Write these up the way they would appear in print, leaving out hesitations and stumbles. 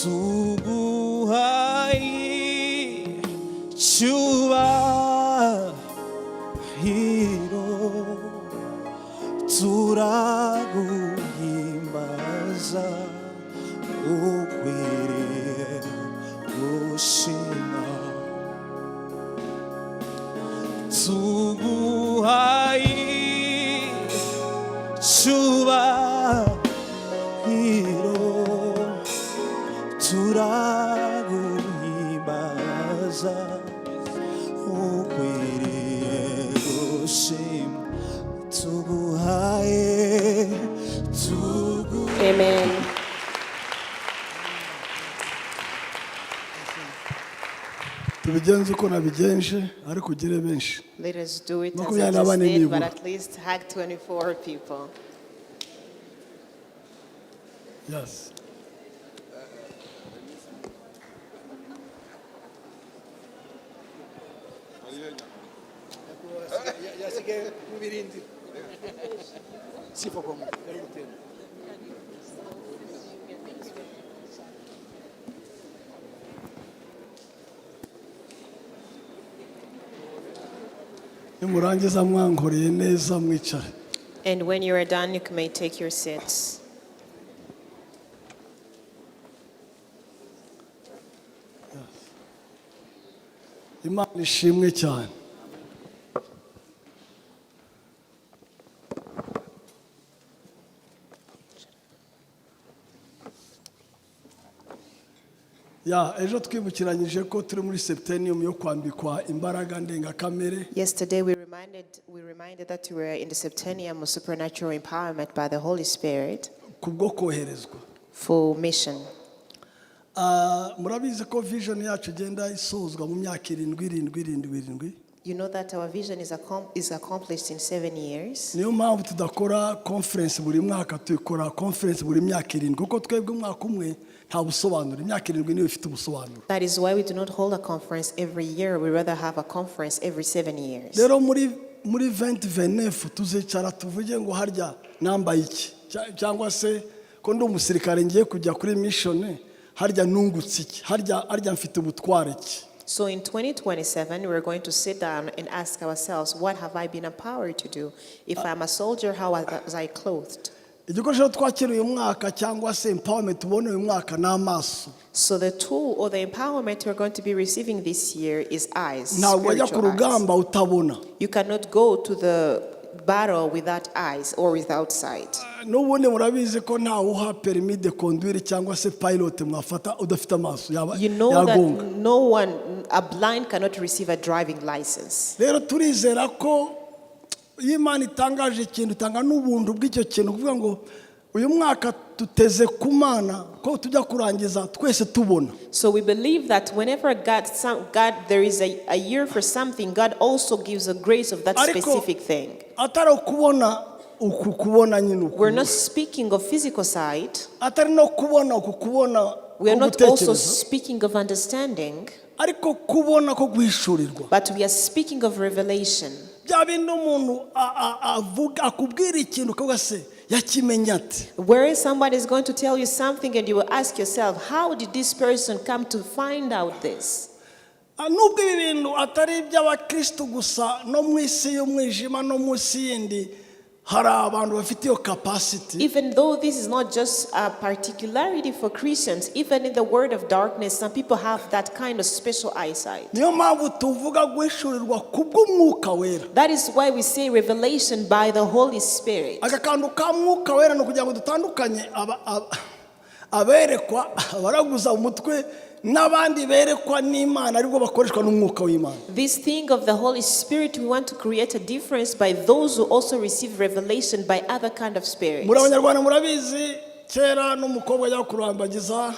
Tuguhaye icyubahiro, turaguhimbaza, ukwiriye gushimwa. Tuguhaye icyubahiro, turaguhimbaza, ukwiriye gushimwa. Tuguhaye Amen. Tubigenze uko nabigenje, ariko ugire benshi. Let us do it as I Makumyabiri na just bane did, but nibura. at least hug 24 people. Yes. Yasigaye mu birindiro sifa kwa Mungu. Karibu tena. Nimurangiza mwankoreye neza, mwicare. And when you are done, you may take your seats. Imana ishimwe cyane. Ya, ejo twibukiranyije ko turi muri septennium yo kwambikwa imbaraga ndengakamere. Yesterday, we reminded that we were in the septennium of supernatural empowerment by the Holy Spirit kubwo koherezwa for mission. Ah, murabizi ko vision yacu igenda isozwa mu myaka 7, 7, 7, 7. You know that our vision is accomplished in 7 years. Niyo mpamvu tudakora conference buri mwaka, tuyikora conference buri myaka 7, kuko twebwe umwaka umwe nta busobanuro, imyaka 7 niyo ifite ubusobanuro. That is why we do not hold a conference every year. We rather have a conference every 7 years. Rero muri 2029 tuzicara tuvuge ngo harya nambaye iki? Cyangwa se ko ndi umusirikare ngiye kujya kuri mission, harya nungutse iki? Harya mfite ubutware ki? So in 2027, we're going to sit down and ask ourselves, what have I been empowered to do? If I'm a soldier, how was I clothed? Igikoresho twakira uyu mwaka cyangwa se empowerment tubona uyu mwaka ni amaso. So the tool or the empowerment we're going to be receiving this year is eyes. Ntabwo wajya ku Spiritual eyes. rugamba utabona. You cannot go to the battle without eyes or without sight. N'ubundi murabizi ko ntawe uha permis de conduire cyangwa se pilot mwafata udafite amaso yaba You know that yagonga. no one, a blind cannot receive a driving license. Rero turizera ko iyo Imana itangaje ikintu, itanga n'ubuntu bw'icyo kintu, kuvuga ngo uyu mwaka tuteze ku Mana ko tujya kurangiza twese tubona. So we believe that whenever God, there is a year for something, God also gives a grace of that Ariko specific thing. Atari ukubona uku kubona nyine uku, We're not speaking of physical sight. Atari no kubona uku kubona We are ko not also gutekereza, speaking of understanding, ariko kubona ko guhishurirwa. But we are speaking of revelation. Bya bindi umuntu avuga, akubwira ikintu ukavuga se yakimenya ate? Whereas somebody is going to tell you something and you will ask yourself, how did this person come to find out this? Ah, nubwo ibi bintu atari iby'abakristo gusa, no mu isi y'umwijima no mu isi yindi hari abantu bafite iyo capacity. Even though this is not just a particularity for Christians, even in the world of darkness, some people have that kind of special eyesight. Niyo mpamvu tuvuga guhishurirwa kubw'Umwuka Wera. That is why we say revelation by the Holy Spirit. Aka kantu ka Mwuka Wera ni ukugira ngo dutandukanye aberekwa abaraguza umutwe n'abandi berekwa n'Imana aribwo bakoreshwa n'Umwuka w'Imana. This thing of the Holy Spirit, we want to create a difference by those who also receive revelation by other kind of spirits. Muri Abanyarwanda murabizi, kera n'umukobwa ajya kurambagiza,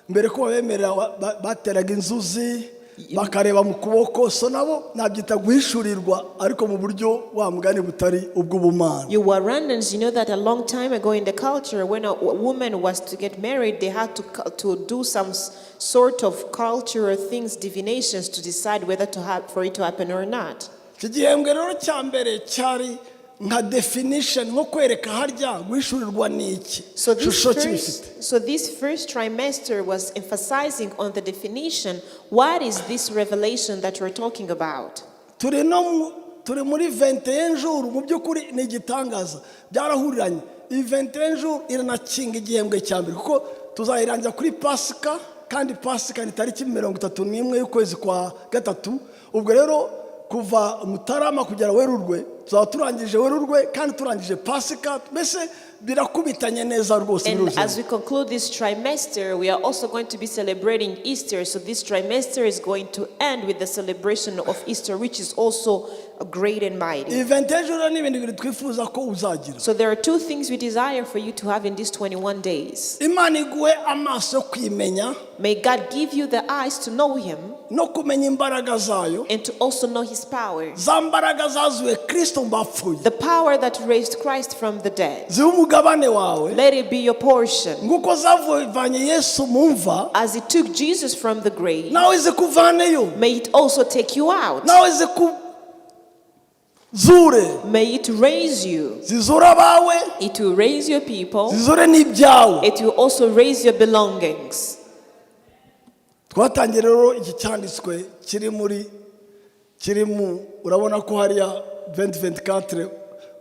mbere ko babemerera bateraga inzuzi bakareba mu kuboko. So nabo nabyita guhishurirwa, ariko mu buryo wa mugani butari ubw'ubumana. You Rwandans, you know that a long time ago in the culture, when a woman was to get married, they had to do some sort of cultural things, divinations, to decide whether to have, for it to happen or not. Iki gihembwe rero cya mbere cyari Nka definition, nko kwereka harya guhishurirwa ni iki, So this, shusho kibifite. first, so this first trimester was emphasizing on the definition. What is this revelation that we're talking about? Turi no turi muri 21 jours. Mu by'ukuri ni igitangaza, byarahuriranye. Iyi 21 jours iranakinga igihembwe cya mbere, kuko tuzayirangiza kuri Pasika, kandi Pasika ni tariki 31 y'ukwezi kwa gatatu. Ubwo rero kuva Mutarama kugera Werurwe tuzaba turangije Werurwe kandi turangije Pasika, mbese birakubitanye neza rwose And biruzanye. As we conclude this trimester, we are also going to be celebrating Easter. So this trimester is going to end with the celebration of Easter, which is also great and mighty. Iyi 21 jours ni ibintu bibiri twifuza ko uzagira. So there are two things we desire for you to have in these 21 days. Imana iguhe amaso yo kwimenya May God give you the eyes to know Him no kumenya imbaraga zayo, and to also know His power. Za mbaraga zazuye Kirisito mu bapfuye The power that raised Christ from the dead. zibe umugabane wawe. Let it be your portion. Nguko zavanye Yesu mu mva, As it took Jesus from the grave, nawe zikuvaneyo, may it also take you out. Nawe zikuzure. May it raise you. Zizure abawe, It will raise your people. zizure n'ibyawe. It will also raise your belongings. Twatangiye rero iki cyanditswe kiri muri kiri mu urabona ko hariya 2024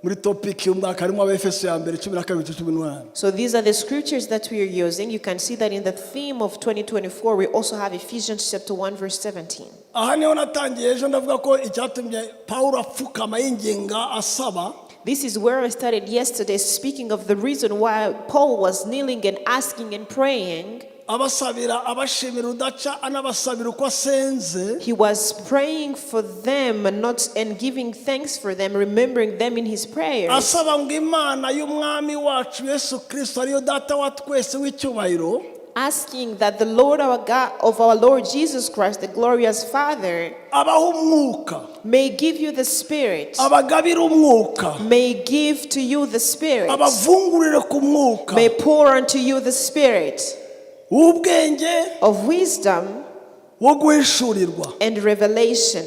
muri topic y'umwaka harimo Abefeso ya mbere 12 18. So these are the scriptures that we are using. You can see that in the theme of 2024, we also have Ephesians chapter 1, verse 17. Aha niho natangiye ejo ndavuga ko icyatumye Pawulo apfukama yinginga asaba. This is where I started yesterday, speaking of the reason why Paul was kneeling and asking and praying. Abasabira, abashimira udaca, anabasabira uko asenze. He was praying for them and not and giving thanks for them, remembering them in his prayers. Asaba ngo Imana y'Umwami wacu Yesu Kirisito, ariyo Data wa twese w'icyubahiro, Asking that the Lord our God of our Lord Jesus Christ, the glorious Father, abahe umwuka, may give you the Spirit, abagabire umwuka, may give to you the Spirit, abavungurire ku mwuka may pour unto you the Spirit w'ubwenge, of wisdom wo guhishurirwa. And revelation.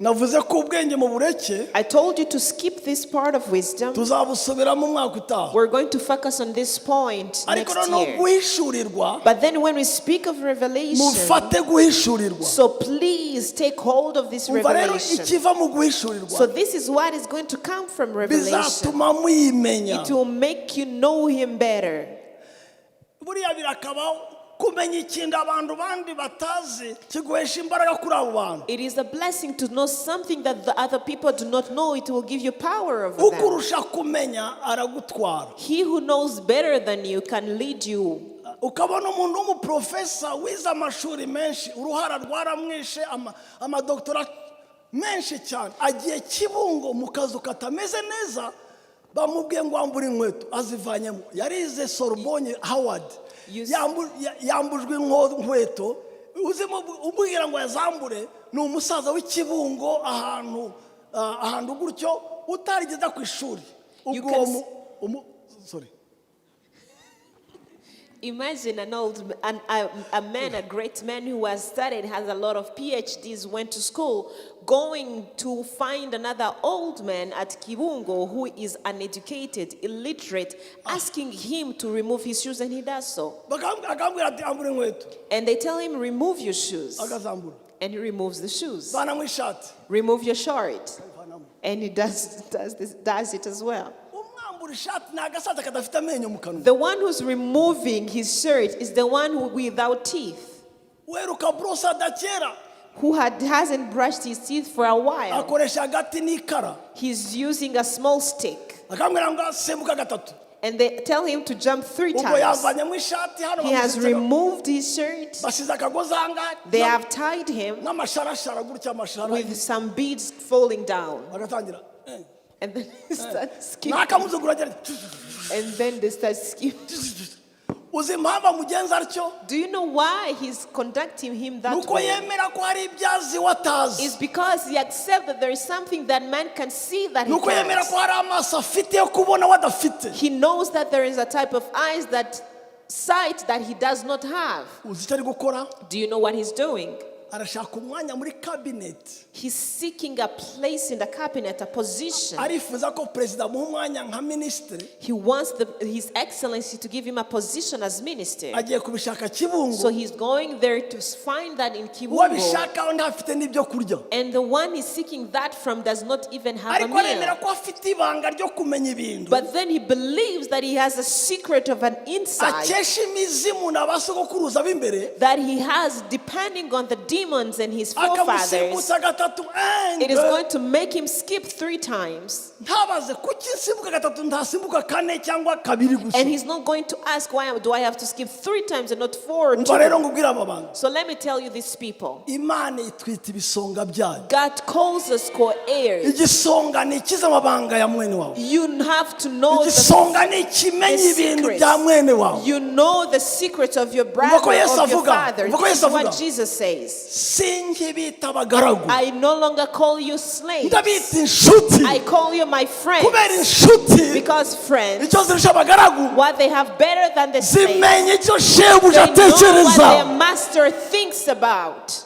Navuze ko ubwenge mu bureke. I told you to skip this part of wisdom. Tuzabusubiramo umwaka utaha. We're going to focus on this point Ariko next noneho year. guhishurirwa, But then when we speak of revelation, mufate guhishurirwa. So please take hold of this Umva rero, revelation. ikiva mu guhishurirwa So this is what is going to come from revelation. bizatuma muyimenya. It will make you know him better. Buriya birakabaho kumenya ikintu abantu bandi batazi kiguhesha imbaraga kuri abo bantu. It is a blessing to know something that the other people do not know. It will give you power over them. Ukurusha kumenya aragutwara. He who knows better than you can lead you. Ukabona umuntu w'umuprofesa wize amashuri menshi, uruhara rwaramwishe, amadoktora menshi cyane, agiye Kibungo mu kazu katameze neza, bamubwiye ngo wambure inkweto, azivanyemo. Yarize Sorbonne, Harvard. Yambujwe inkweto, uzimo umubwira ngo yazambure ni umusaza w'ikibungo ahantu ahantu gutyo utarigeze ku ishuri. You Ubwo can uwo sorry. Imagine an old an, a man, a great man who has studied, has a lot of PhDs, went to school, going to find another old man at Kibungo who is uneducated, illiterate, asking him to remove his shoes, and he does so. Akambwira ati ambura inkweto. And they tell him, "Remove your shoes." Akazambura. And he removes the shoes. Vanamo ishati. "Remove your shirt." Vanamo. And he does it as well. Umwambura ishati ni agasaza kadafite amenyo mu kanwa. The one who's removing his shirt is the one who without teeth, Weruka borosada kera. Who hasn't brushed his teeth for a while. Akoresha agati n'ikara. He's using a small stick. Akambwira ngo simbuka gatatu. And they tell him to jump three Ubwo times. yavanyemo ishati hano, He has bamushyitse- removed his shirt. basize akagozi ahangaha They have tied him n'amasharashara gutya, amashara, with some beads falling down. Agatangira eh. And then he starts skipping. N'akamuzugura agira ati, And then they start skipping. Uzi impamvu amugenza atyo? Do you know why he's conducting him that Nuko way? Yemera ko hari ibyo azi we atazi. It's because he accepts that there is something that man can see that he Nuko yemera can't. Ko hari amaso afite yo kubona we adafite. He knows that there is a type of eyes that sight that he does not have. Uzi icyo ari gukora? Do you know what he's doing? Arashaka umwanya muri cabinet. He's seeking a place in the cabinet, a position. Arifuza ko perezida amuha umwanya nka minisitiri. He wants His Excellency to give him a position as minister. Agiye kubishaka Kibungo. So he's going there to find that in Uwo Kibungo. abishakaho ntafite n'ibyo kurya. And the one he's seeking that from does not even have a Ariko aremera meal. ko afite ibanga ryo kumenya ibintu But then he believes that he has a secret of an insight akesha imizimu na ba sogokuruza b'imbere that he has depending on the demons and his forefathers. Akamusimbutsa gatatu. It is going to make him skip three times. Ntabaze kuki nsimbuka gatatu ntasimbuka kane cyangwa kabiri gusa. And he's not going to ask, why do I have to skip three times and not four or Umva rero two? ngubwire aba bantu. So let me tell you these people. Imana itwita ibisonga byayo. God calls us co-heirs. Igisonga ni ikiza amabanga ya mwene wawe. You have to know the Igisonga ni ikimenya the ibintu secrets. bya mwene wawe. You know the secrets of your brother, Umva ko Yesu of your avuga. father. Umva ko This Yesu is what avuga. Jesus says. Sinkibita abagaragu. I no longer call you slaves. Ndabita inshuti. I call you my friends. Kubera inshuti Because friends, icyo zirusha abagaragu what they have better than the slaves, zimenya icyo shebuja they know what atekereza. their master thinks about.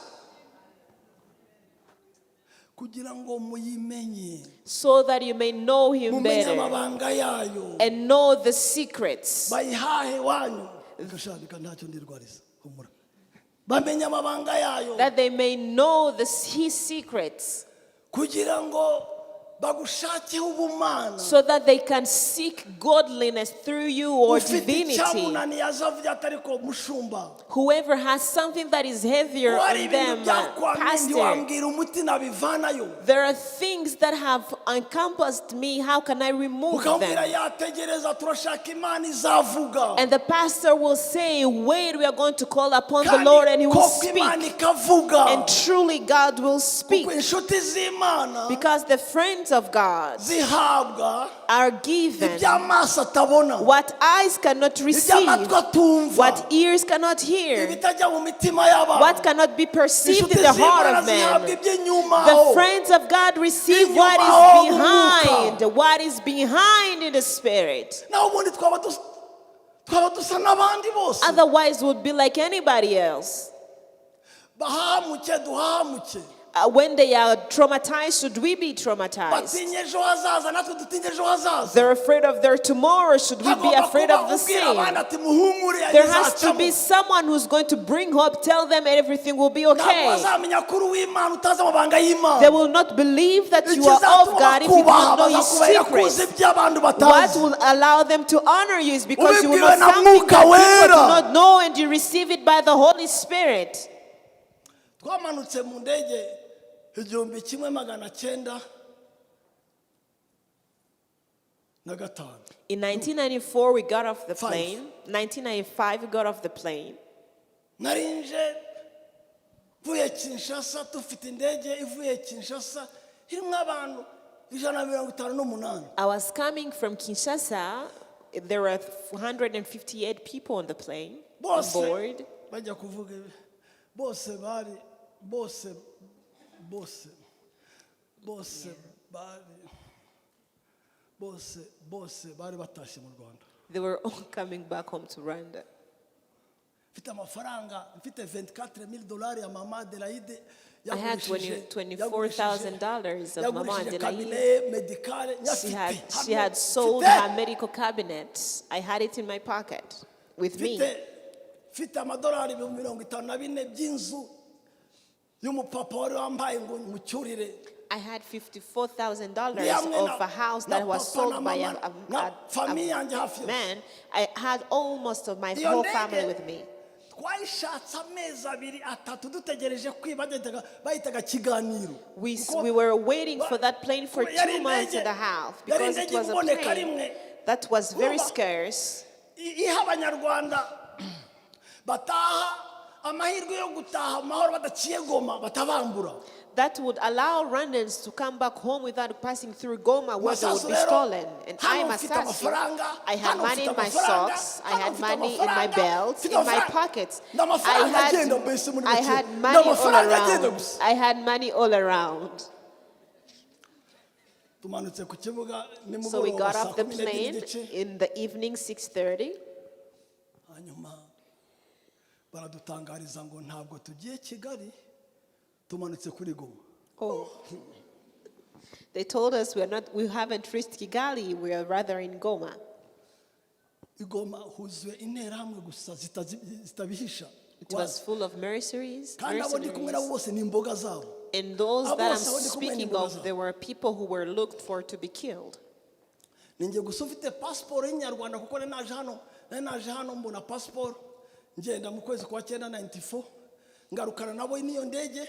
Kugira ngo muyimenye. So that you may know him Mumenye better amabanga yayo. And know the secrets. Bayihahe wanyu. Reka sha, reka ntacyo ndirwariza humura bamenye amabanga yayo. That they may know his secrets. Kugira ngo bagushakeho ubumana. So that they can seek godliness through you or Ufite divinity. icyamunaniye azavuga ati ariko mushumba Whoever has something that is heavier ko hari on ibintu them, byakwamye Pastor, ntiwambwira umuti nabivanayo. There are things that have encompassed me. How can I remove Ukamubwira them? yategereza turashaka Imana izavuga. And the pastor will say, "Wait, we are going to call upon the Kandi Lord and he will koko Imana speak." ikavuga. And truly, God will speak. Kuko inshuti z'Imana Because the friends of God zihabwa are given iby'amaso atabona, what eyes cannot receive, iby'amatwi atumva, what ears cannot hear, ibitajya mu mitima y'abantu. What cannot be perceived Inshuti in the heart z'Imana of zihabwa man. iby'inyuma The aho. friends of God receive what Inyuma is aho behind, what is behind in the spirit. Naho ubundi twaba dusa n'abandi bose. Otherwise, we'd be like anybody else. Bahahamuke duhahamuke. When they are traumatized, should we be traumatized? Batinye ejo hazaza natwe dutinye ejo hazaza. They're afraid of their tomorrow. Should we be Hagomba afraid kuba of the ubwira same? abandi ati muhumure There has to izacamo. be someone who's going to bring hope, tell them everything will be Ntabwo okay. bazamenya ko uri uw'Imana utazi amabanga y'Imana. They will not believe that you are of Ikizatuma God if you do bakubaha not know His bazakubahira kuzi secrets. iby'abantu What batazi. will allow them to honor you is because you will Ubibwiwe know na something that Mwuka people do Wera. not know and you receive it by the Holy Spirit. Twamanutse mu ndege 1995. In 1994, we got off the Five. Plane. 1995, we got off the plane. Narinje mvuye Kinshasa dufite indege ivuye Kinshasa irimo abantu 158. I was coming from Kinshasa. There were 158 people on the plane, on Bose board. Bajya kuvuga ibi bose bari bose bose bose bari bose bose bari batashye mu Rwanda. They were all coming back home to Rwanda. Mfite amafaranga mfite 24,000 dolari ya mama Adelaide. I had $24,000 of Mama yagurishije Adelaide. Cabinet médical. She had sold her medical cabinet. I had it in my pocket with me. Mfite mfite amadolari 54,000 by'inzu y'umupapa wari wambaye ngo mucyurire. I had $54,000 Ndi hamwe of a house na that was papa sold na by mama na famille yanjye hafi a yose. man. I had almost of my Iyo whole ndege family with me. Twayishatse amezi abiri atatu dutegereje kwiba bayitaga kiganiro. Kuko We were waiting for that plane for yari 2 months indege and a half yari because it indege was a iboneka plane rimwe. That was very Urumva, scarce. Iha abanyarwanda bataha amahirwe yo gutaha amahoro badaciye Goma batabambura. That would allow Rwandans to come back home without passing through Goma, where they would Masasu be rero, stolen. And I, hano mfite Masasu, amafaranga, I had hano money mfite in my amafaranga, socks, I hano had mfite money in my amafaranga, belt, mfite in my amafaranga. Pockets. Ni amafaranga agenda mbese muri I make. had Ni money all amafaranga agenda around. gusa. I had money all around. Tumanutse ku kibuga So we nimugoroba got saa off the 12 plane n'igice. In the evening, 6:30. Hanyuma baradutangariza ngo ntabwo tugiye Kigali. Tumanutse kuri Goma. Oh. They told us we are not, we haven't reached Kigali, we are rather in Goma. I Goma huzuye interahamwe gusa zitabihisha. It was full of mercenaries. Kandi abo ndi kumwe nabo Mercenaries. bose ni imboga zabo. And those Abo that I'm bose abo ndi kumwe ni speaking imboga of, zabo. there were people who were looked for to be killed. Ninjye gusa ufite pasiporo y'inyarwanda kuko nari naje hano mbona pasiporo ngenda mu kwezi kwa cyenda 94 ngarukana nabo n'iyo ndege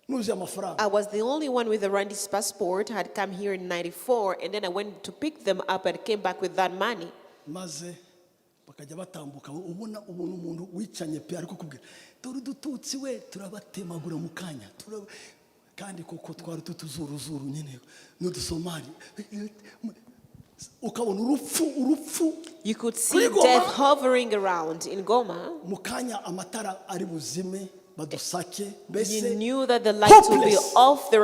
nuzuye amafaranga. I was the only one with a Rwandese passport, had come here in 94, and then I went to pick them up and came back with that money. Maze bakajya batambuka ubona umuntu wicanye pe ariko kubwira dore udututsi we turabatemagura mu kanya kandi koko twari tutuzuruzuru nyine n'udusomali ukabona urupfu urupfu. You could see Kuri Goma, death hovering around in Goma. Mu kanya amatara ari buzime badusake mbese. You knew that the lights would be Hopeless. Off. They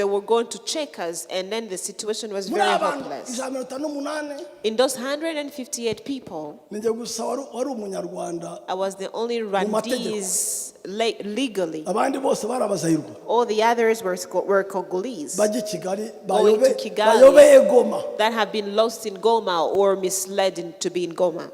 were going to check us, and then the situation was Muri very abantu hopeless. 158 In those 158 people, ninjye gusa wari umunyarwanda I was the only mategeko. Rwandese legally. Abandi bose bari abazayirwa. All the others were Congolese Bajya i Kigali going bayobe to Kigali. Bayobeye Goma. That have been lost in Goma or misled to be in Goma.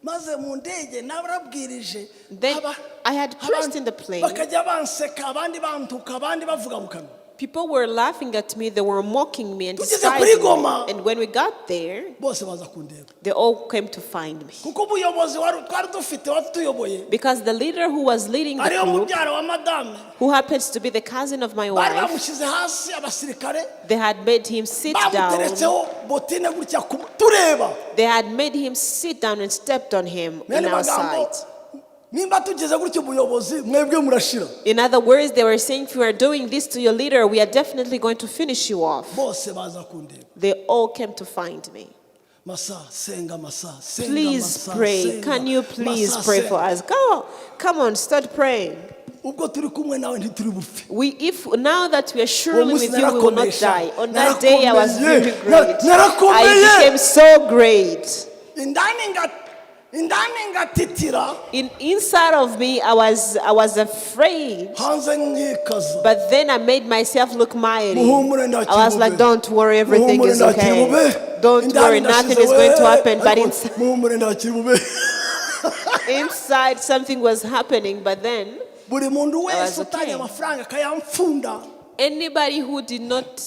Maze mu ndege narabwirije. Then I had preached in the plane. Bakajya banseka abandi bantuka abandi bavuga mu kanwa. People were laughing at me, they were mocking me and Tugeze kuri despising Goma. Me. And when we got there, Bose baza kundeba they all came to find me. Kuko ubuyobozi wari twari dufite watuyoboye Because the leader who was leading the ariyo group, mubyara wa madame who happens to be the cousin of my bari wife, bamushyize hasi abasirikare they had made him sit down. bamuteretseho botine gutya tureba. They had made him sit down and stepped on him Mu yandi in our magambo sight. nimba tugeze gutya ubuyobozi mwebwe murashira. In other words, they were saying, if we are doing this to your leader, we are definitely going to finish you off. Bose baza kundeba. They all came to find me. Masa senga masa senga Please masa, pray. senga, Can you please masa, pray senga. for us? Go, come on, start praying. Ubwo turi kumwe nawe ntituri bupfe. We, if now that we are surely Uwo munsi with you, we will not narakomesha. die. On that day, I was Narakomeye. very great. Narakomeye. I became so great. Indani ngatitira. Inside of me, I was afraid. Hanze nkikaza. But then I made myself look mighty. Muhumure I was like, don't worry, everything Muhumure is okay. ndakiri Don't worry, nothing is going to happen. But muhumure ndakiri bube. Inside, something was happening. But then, Buri muntu I was wese utanye okay. amafaranga akayamfunda Anybody who did not,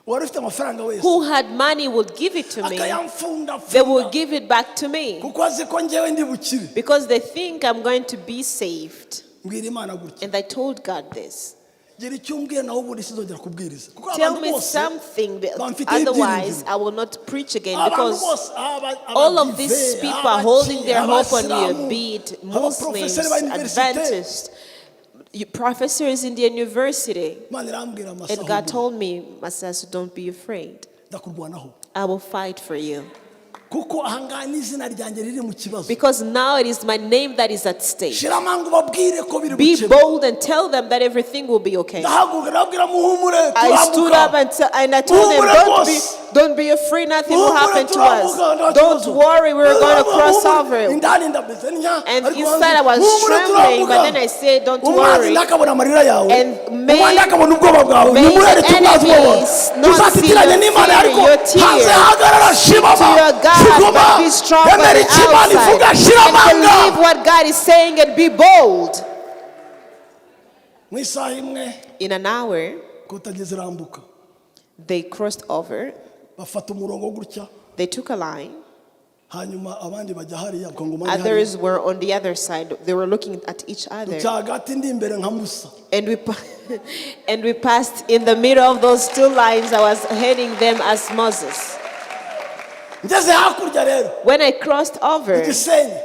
wari ufite amafaranga wese who had money would give it to me. akayamfunda They would funda. give it back to me Kuko azi ko njyewe ndi bukire. Because they think I'm going to be saved. Mbwira Imana gutya And I told God this. Gira icyo umbwira nawe ubundi sinzongera kubwiriza kuko Tell abantu me bose something, bamfiteho otherwise ibyiringiro. I will not preach again Abantu because bose all of abadive, these people are holding their hope on you, abasilamu, be it Muslims, abaprofeseri ba universite. Adventists, you professors in the university. Imana irambwira And amasaha God told me, Masasu, don't be afraid. Ndakurwanaho I will fight for you. Kuko ahangaha n'izina ryanjye riri mu kibazo. Because now it is my name that is at stake. Shira amanga ubabwire ko biri Be bukemwe. Bold and tell them that everything will be okay. Ndahaguruka ndababwira muhumure I stood up turambuka. and I told them, Muhumure rwose. don't be afraid, nothing will Muhumure happen to us. turambuka, nta Don't kibazo. worry, we're going to cross Muhumure. over. Indani ndameze ntya And ariko inside hanze, I was muhumure trembling, but turambuka. then I said, don't Umwanzi worry. ntakabona amarira yawe And umwanzi ntakabona ubwoba bwawe may nimurere the tumwazi ubwoba enemies not see tuzatitiranye your n'Imana fear, ariko your tears. hanze hagarara shimama To your God, shiguma but be strong on emera the icyo Imana outside. ivuga shira And amanga. believe what God is saying and be bold. Mu isaha imwe In an hour, kutageze irambuka they crossed over. Bafata umurongo gutya They took a line. Hanyuma abandi bajya hariya abakongomani hariya Others were on the other side. They were looking at each other. Duca hagati ndi imbere nka Musa. And we passed in the middle of those two lines. I was heading them as Moses. Ngeze hakurya rero When I crossed over Gisenyi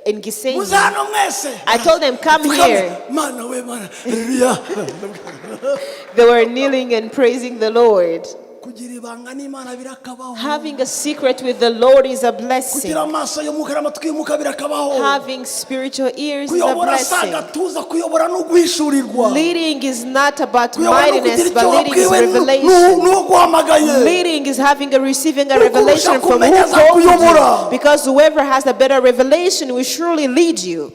in Gisenyi, muze hano mwese. I told them, "Come Pfukame. here." Mana we mana haleluya. They were kneeling and praising the Lord. Kugira ibanga n'Imana birakabaho. Having a secret with the Lord is a blessing. Kugira amaso y'umwuka n'amatwi y'umwuka birakabaho. Having spiritual ears is a Kuyobora si blessing. Agatuza kuyobora ni uguhishurirwa. Leading is not about Kuyobora ni ukugira mightiness, icyo but leading is wabwiwe revelation. n'uwo guhamagaye. Leading is having a receiving a Ukurusha revelation from who kumenya aza called kuyobora. you. Because whoever has a better revelation will surely lead you.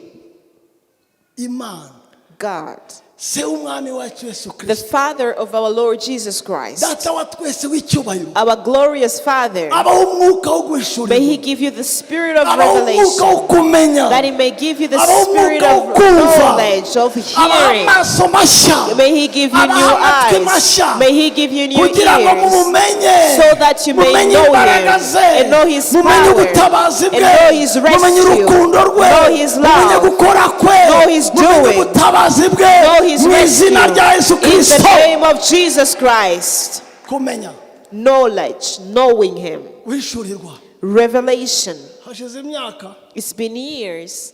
Imana God, Se w'umwami wacu Yesu the Kirisito, Father of our Lord Jesus Christ, Data wa twese w'icyubahiro, our glorious Father, abaho umwuka wo may guhishurirwa, He give you the spirit of abaho umwuka revelation, wo kumenya, that He may give you the abaho spirit umwuka of wo kumva, knowledge, of abaho hearing. amaso mashya, May He give you abaho new amatwi eyes. mashya, May He give you new kugira ngo ears. mumumenye, So that you may mumenye know imbaraga Him ze, and know His mumenye power ubutabazi and bwe, know His mumenye rescue, urukundo rwe, know His mumenye love, gukora kwe, know His mumenye doing, ubutabazi bwe, know His mu izina rescue. rya Yesu In the Kirisito. name of Jesus Christ. Kumenya, Knowledge, knowing Him, guhishurirwa. Revelation. Hashize imyaka, It's been years.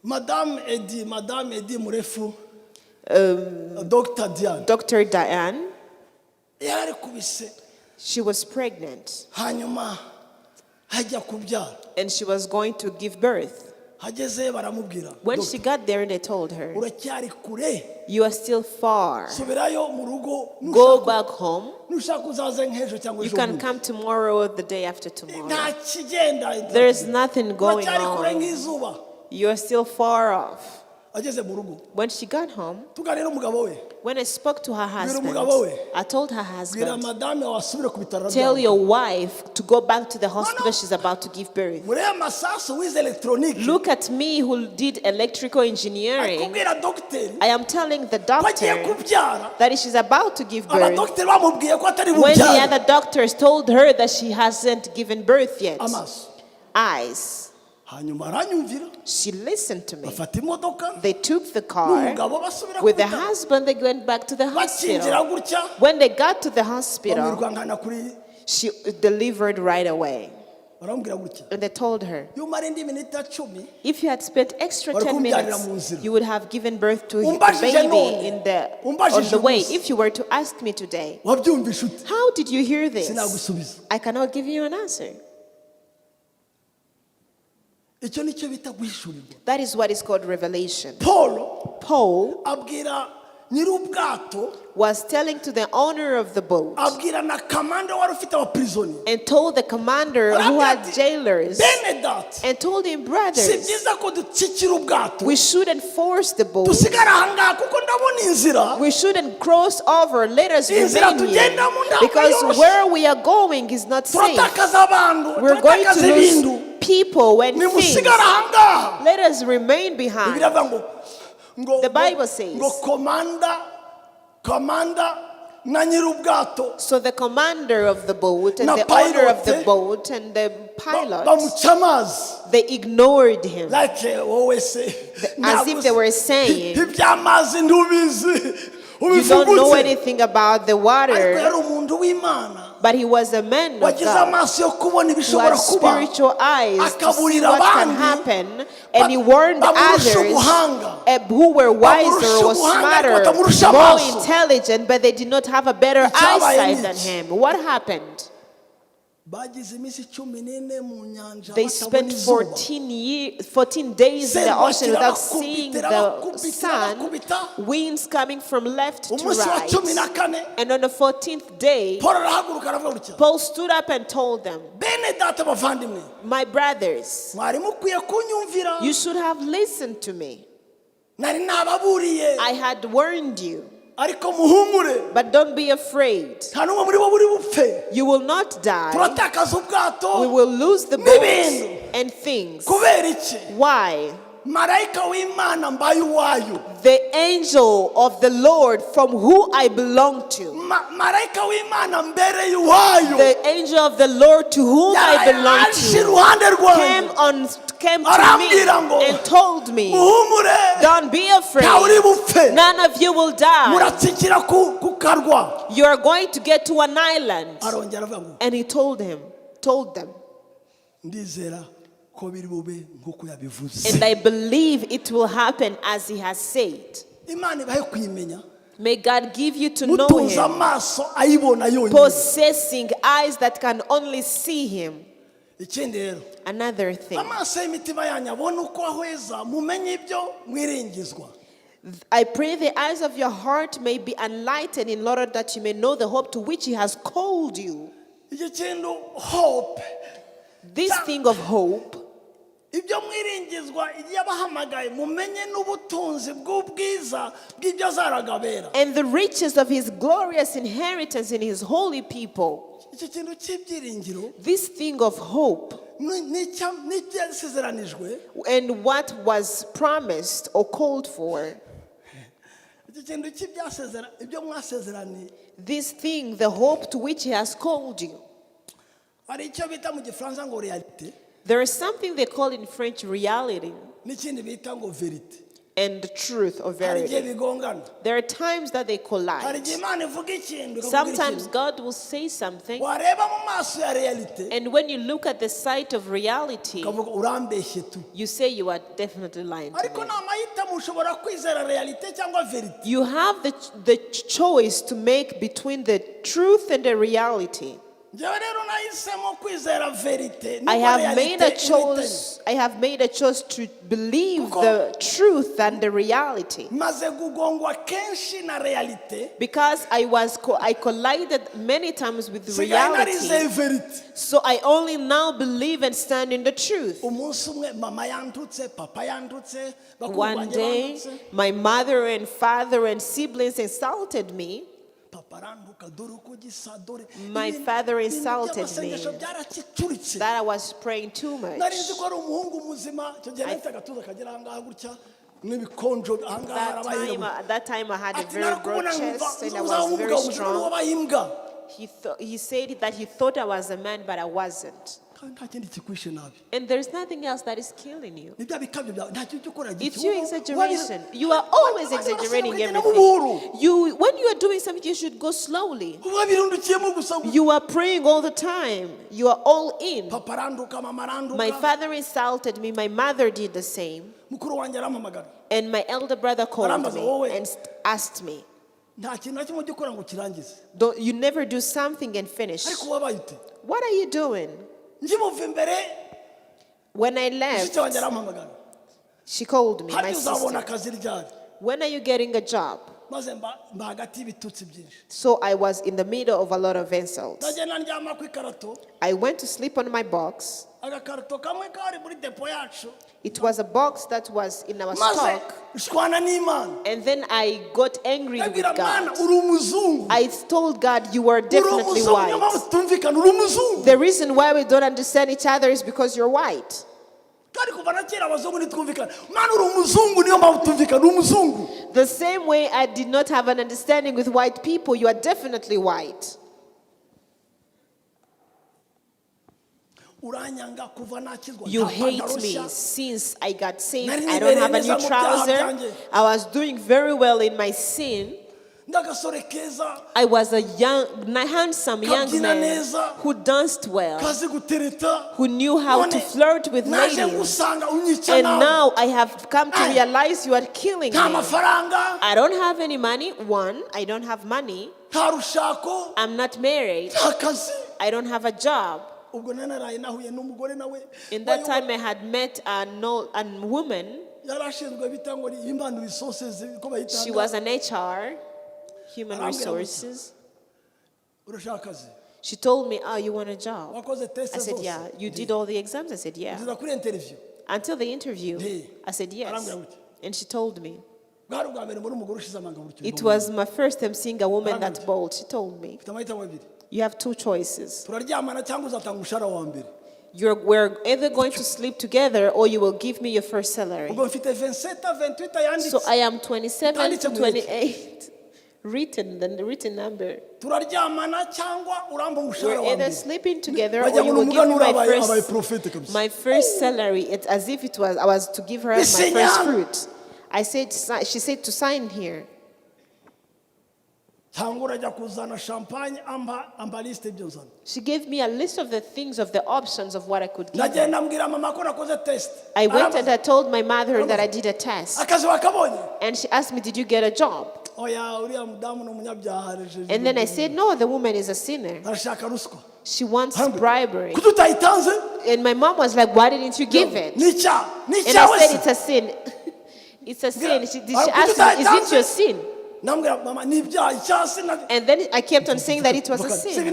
Madame Edi Murefu, Dr Diane, Dr. Diane, yararikubise, she was pregnant hanyuma hajya kubyara, and she was going to give birth. Hagezeyo baramubwira, When she got there, they told her, "Uracyari kure, "You are still far. subirayo mu rugo, Go back home. Nushaka uzaze nk'ejo cyangwa You ejo can bundi." come tomorrow or the day after tomorrow. Nta kigenda. There's nothing going Uracyari kure on. nk'izuba. You are still far off." Ageze mu rugo, When she got home, tuganira umugabo we, when I spoke to her husband, umugabo we. I told her Bwira husband, madame wawe asubire ku bitaro "Tell arabyara. your wife to go back to the hospital. No. She's about to give birth." Muri aya masasu wize elegitoronike, Look at me who did electrical engineering. kubwira dogiteri I am telling the ko agiye doctor kubyara, that she's about to give birth, abadogiteri bamubwiye ko atari when the bubyare. other doctors told her that she hasn't given birth yet. Amaso. Eyes. Hanyuma aranyumvira. She listened to me. Bafata imodoka They took the car. n'umugabo basubira ku With the bitaro. husband, they went back to the Bakinjira hospital. gutya, When they got to the hospital, bamwirukankana kuri, she delivered right away. baramubwira gutya, And they told her, iyo umara indi minota 10, "If you had spent extra Wari 10 kumbyarira minutes, mu nzira. you would have given birth to the Umbajije baby none. on Umbajije the way." umunsi. If you were to ask me today, Wabyumvishe ute? "How did you hear this?" Sinagusubiza. I cannot give you an answer. Icyo nicyo bita guhishurirwa. That is what is called revelation. Paul Paul abwira nyir'ubwato, was telling to the owner of the boat abwira na kamanda wari ufite abapirizoni, and told the commander who arabwira had ati, jailers "Bene data, and told him, si 'Brothers, byiza ko dutsikira ubwato, we shouldn't force the boat. dusigare ahangaha kuko ndabona inzira, We shouldn't cross over. Let us Inzira remain here tugendamo ntabwo because yoroshye. where we are going is not safe. Turatakaza abantu, We're going to turatakaza ibintu, lose people and things. nimusigare ahangaha." Let us remain behind." Bibiliya ivuga ngo The Bible says- ngo komanda na nyir'ubwato So the commander of the boat and Na the owner of the pilot, boat and the pilot, bamuca amazi, they ignored him. Like wowe se, As if they were saying, iby'amazi ntubizi, "You don't know ubivugutse." anything about the Ariko water." yari umuntu w'Imana But he was a man of wagize God amaso yo kubona who ibishobora had kuba, spiritual eyes to see akaburira what can abandi, happen, and he warned bamurusha others ubuhanga. Who were wiser, Bamurusha were ubuhanga, smarter, ariko batamurusha more amaso. Intelligent, but they did not have a better Icyabaye eyesight ni than iki? Him. What happened? Bagize iminsi 14 mu nyanja They batabona spent izuba. 14, year, 14 days in the ocean Serwakira without seeing bakubita, the bakubita, sun, bakubita. Winds coming from left to Umunsi wa cumi na right. kane, And on the 14th day, Paul arahaguruka aravuga gutya, Paul stood up and told them, "Bene data bavandimwe, "My brothers, mwari mukwiye kunyumvira. You should have listened to me. Nari nababuriye, I had warned you, ariko muhumure, but don't be afraid. Nta n'umwe muri bo buri bupfe. You will not die. Turatakaza ubwato." We will lose the boat N'ibintu. And things." Kubera iki? Why? Marayika w'Imana mbaye uwayo, The angel of the Lord from who I belong to, Marayika w'Imana mbereye uwayo, the angel of the Lord to whom I yaraye belong aje to, iruhande came rwanjye, on came to me arambwira ngo, and told me, 'Muhumure, 'Don't be afraid. Ntawe uri bupfe. None of you will die. Muratsikira ku karwa.'" You are going to get to an island.'" Arongera avuga ngo, And he told them, "Ndizera ko biri bube nk'uko yabivuze." "And I believe it will happen as he has said." Imana ibahe kuyimenya, May God give you to know mutunze him, amaso ayibona yonyine. Possessing eyes that can only see him. Ikindi rero, Another thing, amaso y'imitima yanyu abone uko ahweza, mumenye ibyo mwiringizwa. I pray the eyes of your heart may be enlightened in order that you may know the hope to which he has called you. Iki kintu hope, This thing of hope, Ibyo mwiringizwa yabahamagaye mumenye n'ubutunzi bw'ubwiza bw'ibyo azaragabera. And the riches of his glorious inheritance in his holy people. Iki kintu cy'ibyiringiro This thing of hope n'ibyasezeranijwe and what was promised or called for. Iki kintu cy'ibyasezera ibyo mwasezeraniye. This thing, the hope to which he has called you. Hari icyo bita mu gifaransa ngo réalité There is something they call in French reality n'ikindi bita ngo vérité. And the truth or Hari igihe verity. bigongana. There are times that they Hari collide. igihe Imana ivuga ikintu ikakubwira Sometimes ikintu. God will say something, Wareba mu maso ya réalité and when you look at the sight of reality, ukavuga urambeshye tu. You say you are definitely lying to Ariko me. ni amahitamo ushobora kwizera réalité cyangwa vérité. You have the choice to make between the truth and the reality. Njyewe rero nahisemo kwizera vérité I nubwo have made a réalité ibitanye. choice. I have made a choice to believe Kuko- the truth than the reality. Maze gugongwa kenshi na réalité. Because I collided many times with Sigaye reality. narizeye vérité. So I only now believe and stand in the truth. Umunsi umwe mama yandutse papa yandutse bakuru One banjye day, bandutse. My mother and father and siblings insulted me. Papa arantuka dore uko gisa dore My ibintu- father ibintu insulted by'amasengesho me. byarakicuritse. That I was praying too much. Nari nzi ko ari umuhungu muzima icyo gihe nahise agatuza kagera ahangaha gutya n'ibikonjo ahangaha harabaye. At that time, I had a Ati very broad narakubona nkumva chest and I uzaba was very umugabo muzima strong. wabaye imbwa. He said that he thought I was a man, but I wasn't. Kandi nta kindi kikwishe nabi. And there's nothing else that is killing you. Ni bya bikabyo byawe nta kintu cyo ukora. It's your exaggeration. You are always exaggerating everything. When you are doing something, you should go slowly. Wabirundukiyemo gusa. You are praying all the time. You are all in. Papa aranduka mama My aranduka. Father insulted me. My mother did the same. Mukuru wanjye arampamagara. And my elder brother called Arambaza, me wowe. And asked me, Nta kintu na kimwe ujya ukora ngo ukirangize. Don't, you never do something and finish. Ariko wabaye ute? What are you doing? Nkimuva imbere When I left, mushiki wanjye arampamagara. She called me, my Harya uzabona sister. akazi ryari? When are you getting a job? Maze mba mba hagati y'ibitutsi byinshi. So I was in the middle of a lot of insults. Ndagenda ndyama ku ikarato. I went to sleep on my box. Agakarito kamwe kari muri depo yacu. It was a box that was in our Maze stock. nshwana n'Imana. And then I got angry with Ndabwira Mana God. uri umuzungu. I told God, you are Uri definitely umuzungu niyo mpamvu white. tutumvikana uri umuzungu. The reason why we don't understand each other is because you're white. Kandi kuva na kera abazungu ntitwumvikana Mana uri umuzungu niyo mpamvu tutumvikana uri umuzungu. The same way I did not have an understanding with white people, you are definitely white. Uranyanga kuva nakizwa You nta hate pantaro me nshya. Since I got saved. Nari I don't have a nibereye new neza mu byaha trouser. byanjye. I was doing very well in my sin. Ndagasore keza. I was a young, handsome young Kabyina man neza. Who danced well, Kazi gutereta. Who knew how to None flirt with naje ladies. gusanga unyica And nawe. now I have come to Ay. Realize you are killing Nta me. Mafaranga. I don't have any money. One, I don't have money. Nta rushako. I'm not married. Nta kazi. I don't have a job. Ubwo nari naraye nahuye n'umugore nawe In that time, I had met a, no, a woman. Yari ashinzwe bita ngo ni human resources ko She bayitanga. Was an HR, human Arambwira gutya. Resources. Urashaka akazi? She told me, "Oh, you want a job?" Wakoze test I said, zose? "Yeah." "You did all the exams?" I said, "Yeah." Nziza kuri interview. Until the interview, Yeah. I said, "Yes." Arambwira gutya. And she told me. Bwari ubwa mbere mbona umugore ushize amanga gutyo. It was my first time seeing a woman that Arambwira. Bold. She told me, Ufite amahitamo abiri. "You have two choices. Turaryamana cyangwa uzatanga umushahara wa mbere. We're either going to sleep together or you will give me your first salary." Ubwo mfite 27 28 yanditse. So I am 27 Itanditse to mu iki? 28. Written, the written number. Turaryamana cyangwa urampa umushahara We're wa either mbere. Sleeping together or Wagira you ngo ni will give me umuganura my abaye abaye first, prophet kabisa. My first salary. It's as if it was I was to give her my first Bisinya. Fruit. I said, she said to sign here. Cyangwa urajya kuzana champagne ampa ampa liste ibyo nzana. She gave me a list of the things, of the options of what I could give her. Ndagenda mbwira mama ko nakoze test. I went and Arambaza, I told my mother that I did a test. Akazi wakabonye? And she asked me, "Did you get a job?" Oya uriya mudamu ni umunyabyaha rejeje. And then I said, "No, the woman is a sinner. Arashaka ruswa. She wants Arambwira, bribery." Kuki utayitanze? And my mom was like, "Why didn't you give it?" Ni icyaha ni And icyawe I said, se. "It's a sin. It's a sin." She Kuki asked me, "Is it utayitanze? your sin?" Nambwira mama ni ibyaha icyaha sina. And then I kept on saying that it was a Si sin.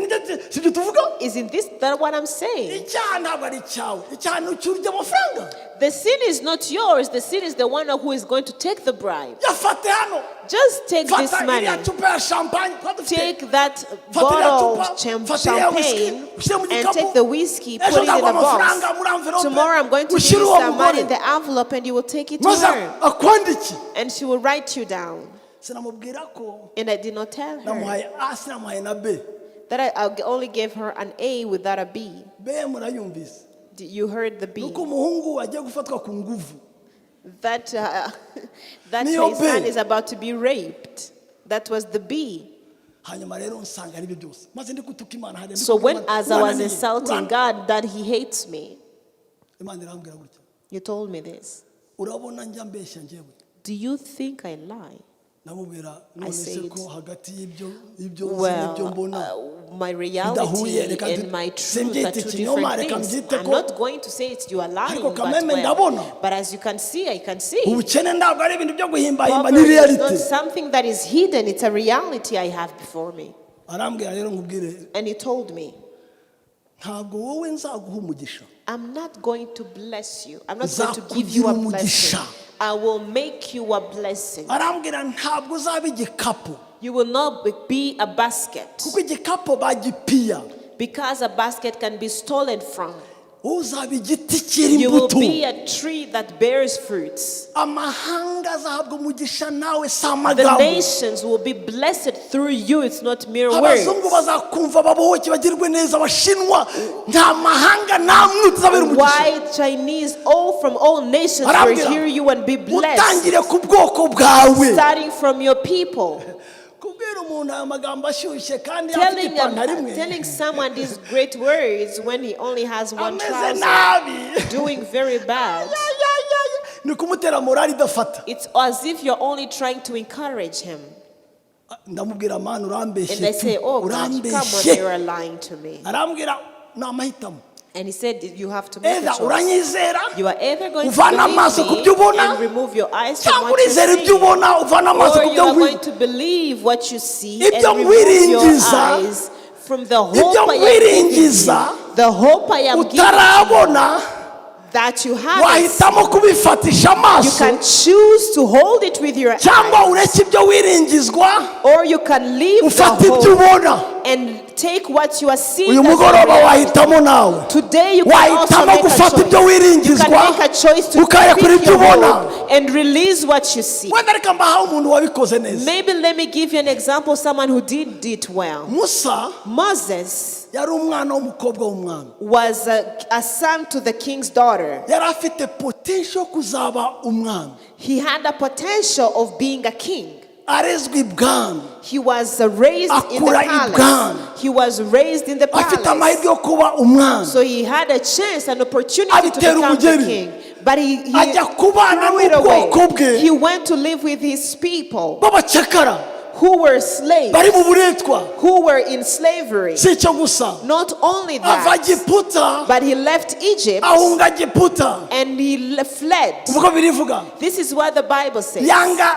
si ibyo tuvuga. Isn't this that what I'm saying? Icyaha ntabwo ari icyawe, icyaha ni icy'urya amafaranga. The sin is not yours. The sin is the one who is going to take the bribe. Yafate hano. Just take this Fata money. iriya cupa ya champagne twari dufite. Take that Fata iriya bottle cupa, of fata iriya whiskey, champagne ushyire mu and gikapu. take the whiskey, Ejo put it in nzaguha the amafaranga box. muri envelope, Tomorrow I'm going to give ushyire you uwo some money in mugore. the envelope and you will take it to Maze her. akwandike. And she will write you down. Sinamubwira ko And I did not tell her namuhaye A, sinamuhaye na B. that I only gave her an A without a B. B murayumvise. You heard the B. Nuko umuhungu agiye gufatwa ku nguvu. That Niyo his B. son is about to be raped. That was the B. Hanyuma rero nsanga aribyo byose maze ndi gutuka Imana hariya, ndi So gutuka when Imana, as I was Imana insulting God that he hates me, Imana irambwira gutya. You told me this. Urabona njya mbeshya njyewe? Do you think I lie? Namubwira I none se said, ko hagati y'ibyo y'ibyo nzi n'ibyo Well, mbona my reality bidahuye, reka and my truth simbyite are two ikinyoma, different reka things. mbyite I'm ko not going to say it's you are lying, ariko but, kameme well, ndabona. But as you can see, I can see. Ubukene ntabwo ari ibintu byo guhimbahimba ni Poverty is reality. not something that is hidden. It's a reality I have before me. Arambwira rero nkubwire. And he told me, Ntabwo wowe nzaguha umugisha. I'm not going to bless you. I'm not going to give you Nzakugira a blessing. umugisha. I will make you a blessing. Arambwira ntabwo uzaba igikapu. You will not be a basket, Kuko igikapu bagipiya. because a basket can be stolen from. Uzaba igiti cyera You will imbuto. be a tree that bears fruits. Amahanga azahabwa umugisha nawe si The amagambo. nations will be blessed through you. It's not mere Abazungu words. bazakumva babohoke bagirwe neza abashinwa nta mahanga namwe utazabera umugisha. White, Chinese, all from all nations will Arambwira, hear you and be blessed. utangire ku bwoko bwawe. Starting from your people. Kubwira umuntu aya magambo ashyushye kandi afite ipantaro imwe Telling someone these great words when he only has one ameze trouser, nabi doing very bad. Ya, ya, ya, ya. Ni kumutera morali idafata. It's as if you're only trying to encourage him. Ndamubwira mana urambeshye And I tu, say, "Oh God, come on, urambeshye. you are lying to me." Arambwira ni amahitamo. And he said, "You have to make Either a choice. uranyizera You are either going to uvana amaso ku believe byo me ubona and remove your eyes from cyangwa what you're urizera ibyo seeing, ubona uvana amaso or ku you byo are ngwi- going to believe what you see and Ibyo remove your nkwiringiza, eyes from the hope ibyo I am giving you, nkwiringiza the hope I am giving you utarabona that you haven't wahitamo kubifatisha You amaso can choose to hold it with your cyangwa eyes, ureke ibyo wiringizwa or you can leave the ufate ibyo hope ubona. and take what you are seeing Uyu as a mugoroba reality. wahitamo nawe. Today you can also Wahitamo make a gufata choice. ibyo You can wiringizwa make a choice to ukarekura pick ibyo your ubona. hope and release what you see. Wenda reka mbahawe umuntu wabikoze neza. Maybe let me give you an example, someone who did it well. Musa Moses yari umwana w'umukobwa w'umwami. was a son to the king's daughter. Yari afite potential yo kuzaba umwami. He had a potential of being a king. Arezwe ibwami. He was raised in the Akura palace. ibwami. He was raised in the Afite palace. amahirwe yo kuba umwami. So he had a chance, an opportunity to Abitera become the umugeri. king. But he Ajya kubana threw it away. n'ubwoko bwe. He went to live with his people b'abacakara who were slaves, bari mu buretwa. Who were in slavery. Si icyo gusa, Not only ava that, Giputa but he left Egypt ahunga Giputa. And he fled. Ubwo birivuga This is what the Bible says. Yanga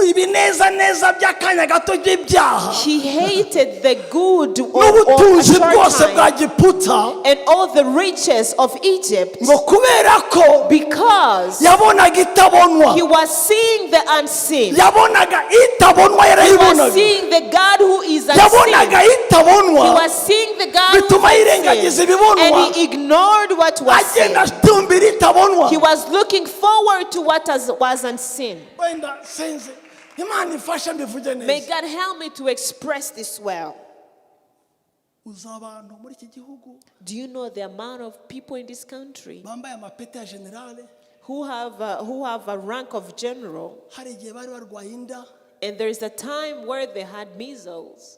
ibinezaneza by'akanya gato by'ibyaha He hated the good of a n'ubutunzi short bwose bwa time Giputa and all the riches of Egypt ngo kubera ko because yabonaga itabonwa. He was seeing the unseen. Yabonaga itabonwa He yarayibonaga. was seeing the God who is unseen. Yabonaga He itabonwa was seeing the God who bituma is yirengagiza unseen. ibibonwa And he ignored what was seen. agenda atumbira itabonwa. He was looking forward to what was unseen. Wenda sinzi Imana ifashe mbivuge May neza. God help me to express this well. Uzi abantu muri iki gihugu Do you know the amount of people in this country bambaye amapeti ya generale who have a rank of general? Hari igihe bari barwaye inda And there is a time where they had measles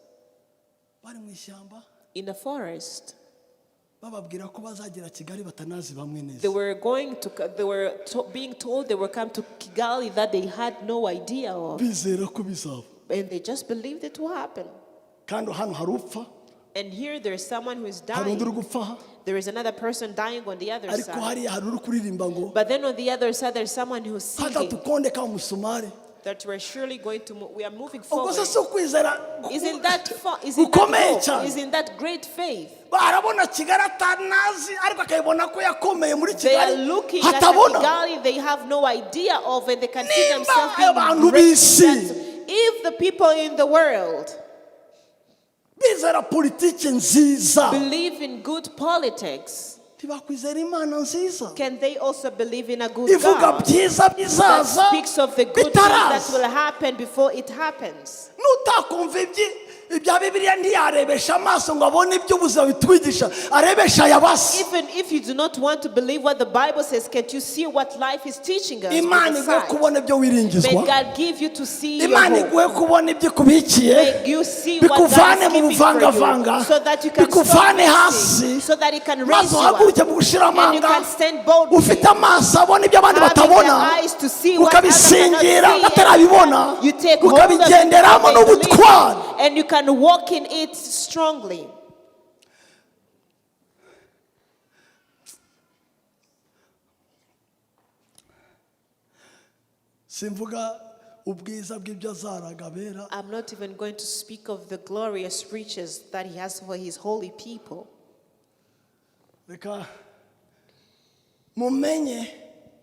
bari mu ishyamba in the forest. Bababwira ko bazagera Kigali batanazi bamwe They neza. were going to, they were being told they were come to Kigali that they had no idea of. Bizera ko bizaba. And they just believed it will happen. Kandi hano hari upfa And here there's someone who is hari undi uri dying. gupfa aha There is another person dying on the other ariko side. hariya hari uri kuririmba ngo But then on the other side, there's someone who's hata singing. tukonde kama musumari That we're surely going to move. We are moving Ubwo forward. se si ukwizera Isn't that isn't that gukomeye hope? cyane? Isn't that great faith? Barabona Kigali atanazi, ariko akayibona ko yakomeye muri They are Kigali looking at hatabona. Kigali they have no idea of, and they can see Nimba themselves being abantu great in b'isi. that. If the people in the world bizera politiki nziza, believe in good politics, ntibakwizera Imana nziza can they also believe in a good ivuga God byiza that bizaza speaks of the good things that bitaraza? will happen before it happens? Nutakumva ibya Bibiliya, ntiyarebesha amaso ngo abone iby'ubuzima bitwigisha, arebesha ayabasi. Even if you do not want to believe what the Bible says, can't you see what life is teaching us with Imana the iguhe sight? kubona ibyo May wiringizwa. God give you to see your Imana hope. iguhe kubona ibyo ikubikiye, May you see what God is bikuvane mu keeping for buvangavanga, you, so that you can stop bikuvane mixing, hasi, so that it can raise maze you up, uhaguruke mu gushira and you amanga, can stand boldly, ufite amaso abona ibyo abandi having the batabona, eyes to see what others cannot ukabisingira see, batarabibona, and you take hold of it ukabigenderamo and believe n'ubutwari. it, and you can walk in it strongly. Simvuga ubwiza bw'ibyo azaraga abera. I'm not even going to speak of the glorious riches that he has for his holy people. Reka mumenye,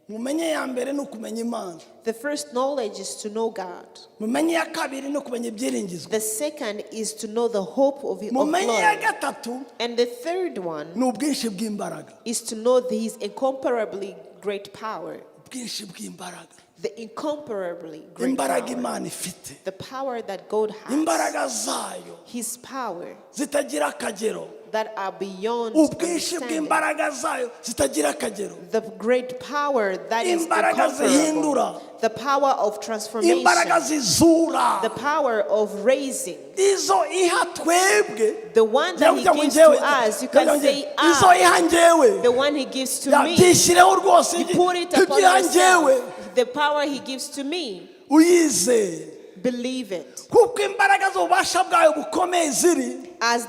mumenye ya mbere ni ukumenya Imana. The first knowledge is to know God. Mumenye iya kabiri ni ukumenya ibyiringizwa. The second is to know the hope of Mumenye iya glory. gatatu And the third one ni ubwinshi bw'imbaraga. is to know his incomparably great power. Ubwinshi bw'imbaraga. The incomparably great Imbaraga power. Imana ifite, The power that God has. imbaraga zayo His power zitagira akagero, that are beyond ubwinshi understanding. bw'imbaraga zayo zitagira akagero, The great power that is imbaraga incomparable. zihindura, The power of transformation. imbaraga zizura, The power of raising. Izo iha twebwe. The one that he Ngira ngo gives njyewe- to us, you can ngira ngo say, izo ah, iha njyewe, the one he gives to Ya, me. byishyireho rwose, You put it upon ibyiha njyewe, yourself. The power he gives to me, uyizeye, believe it. kuko imbaraga z'ububasha bwayo bukomeye ziri. As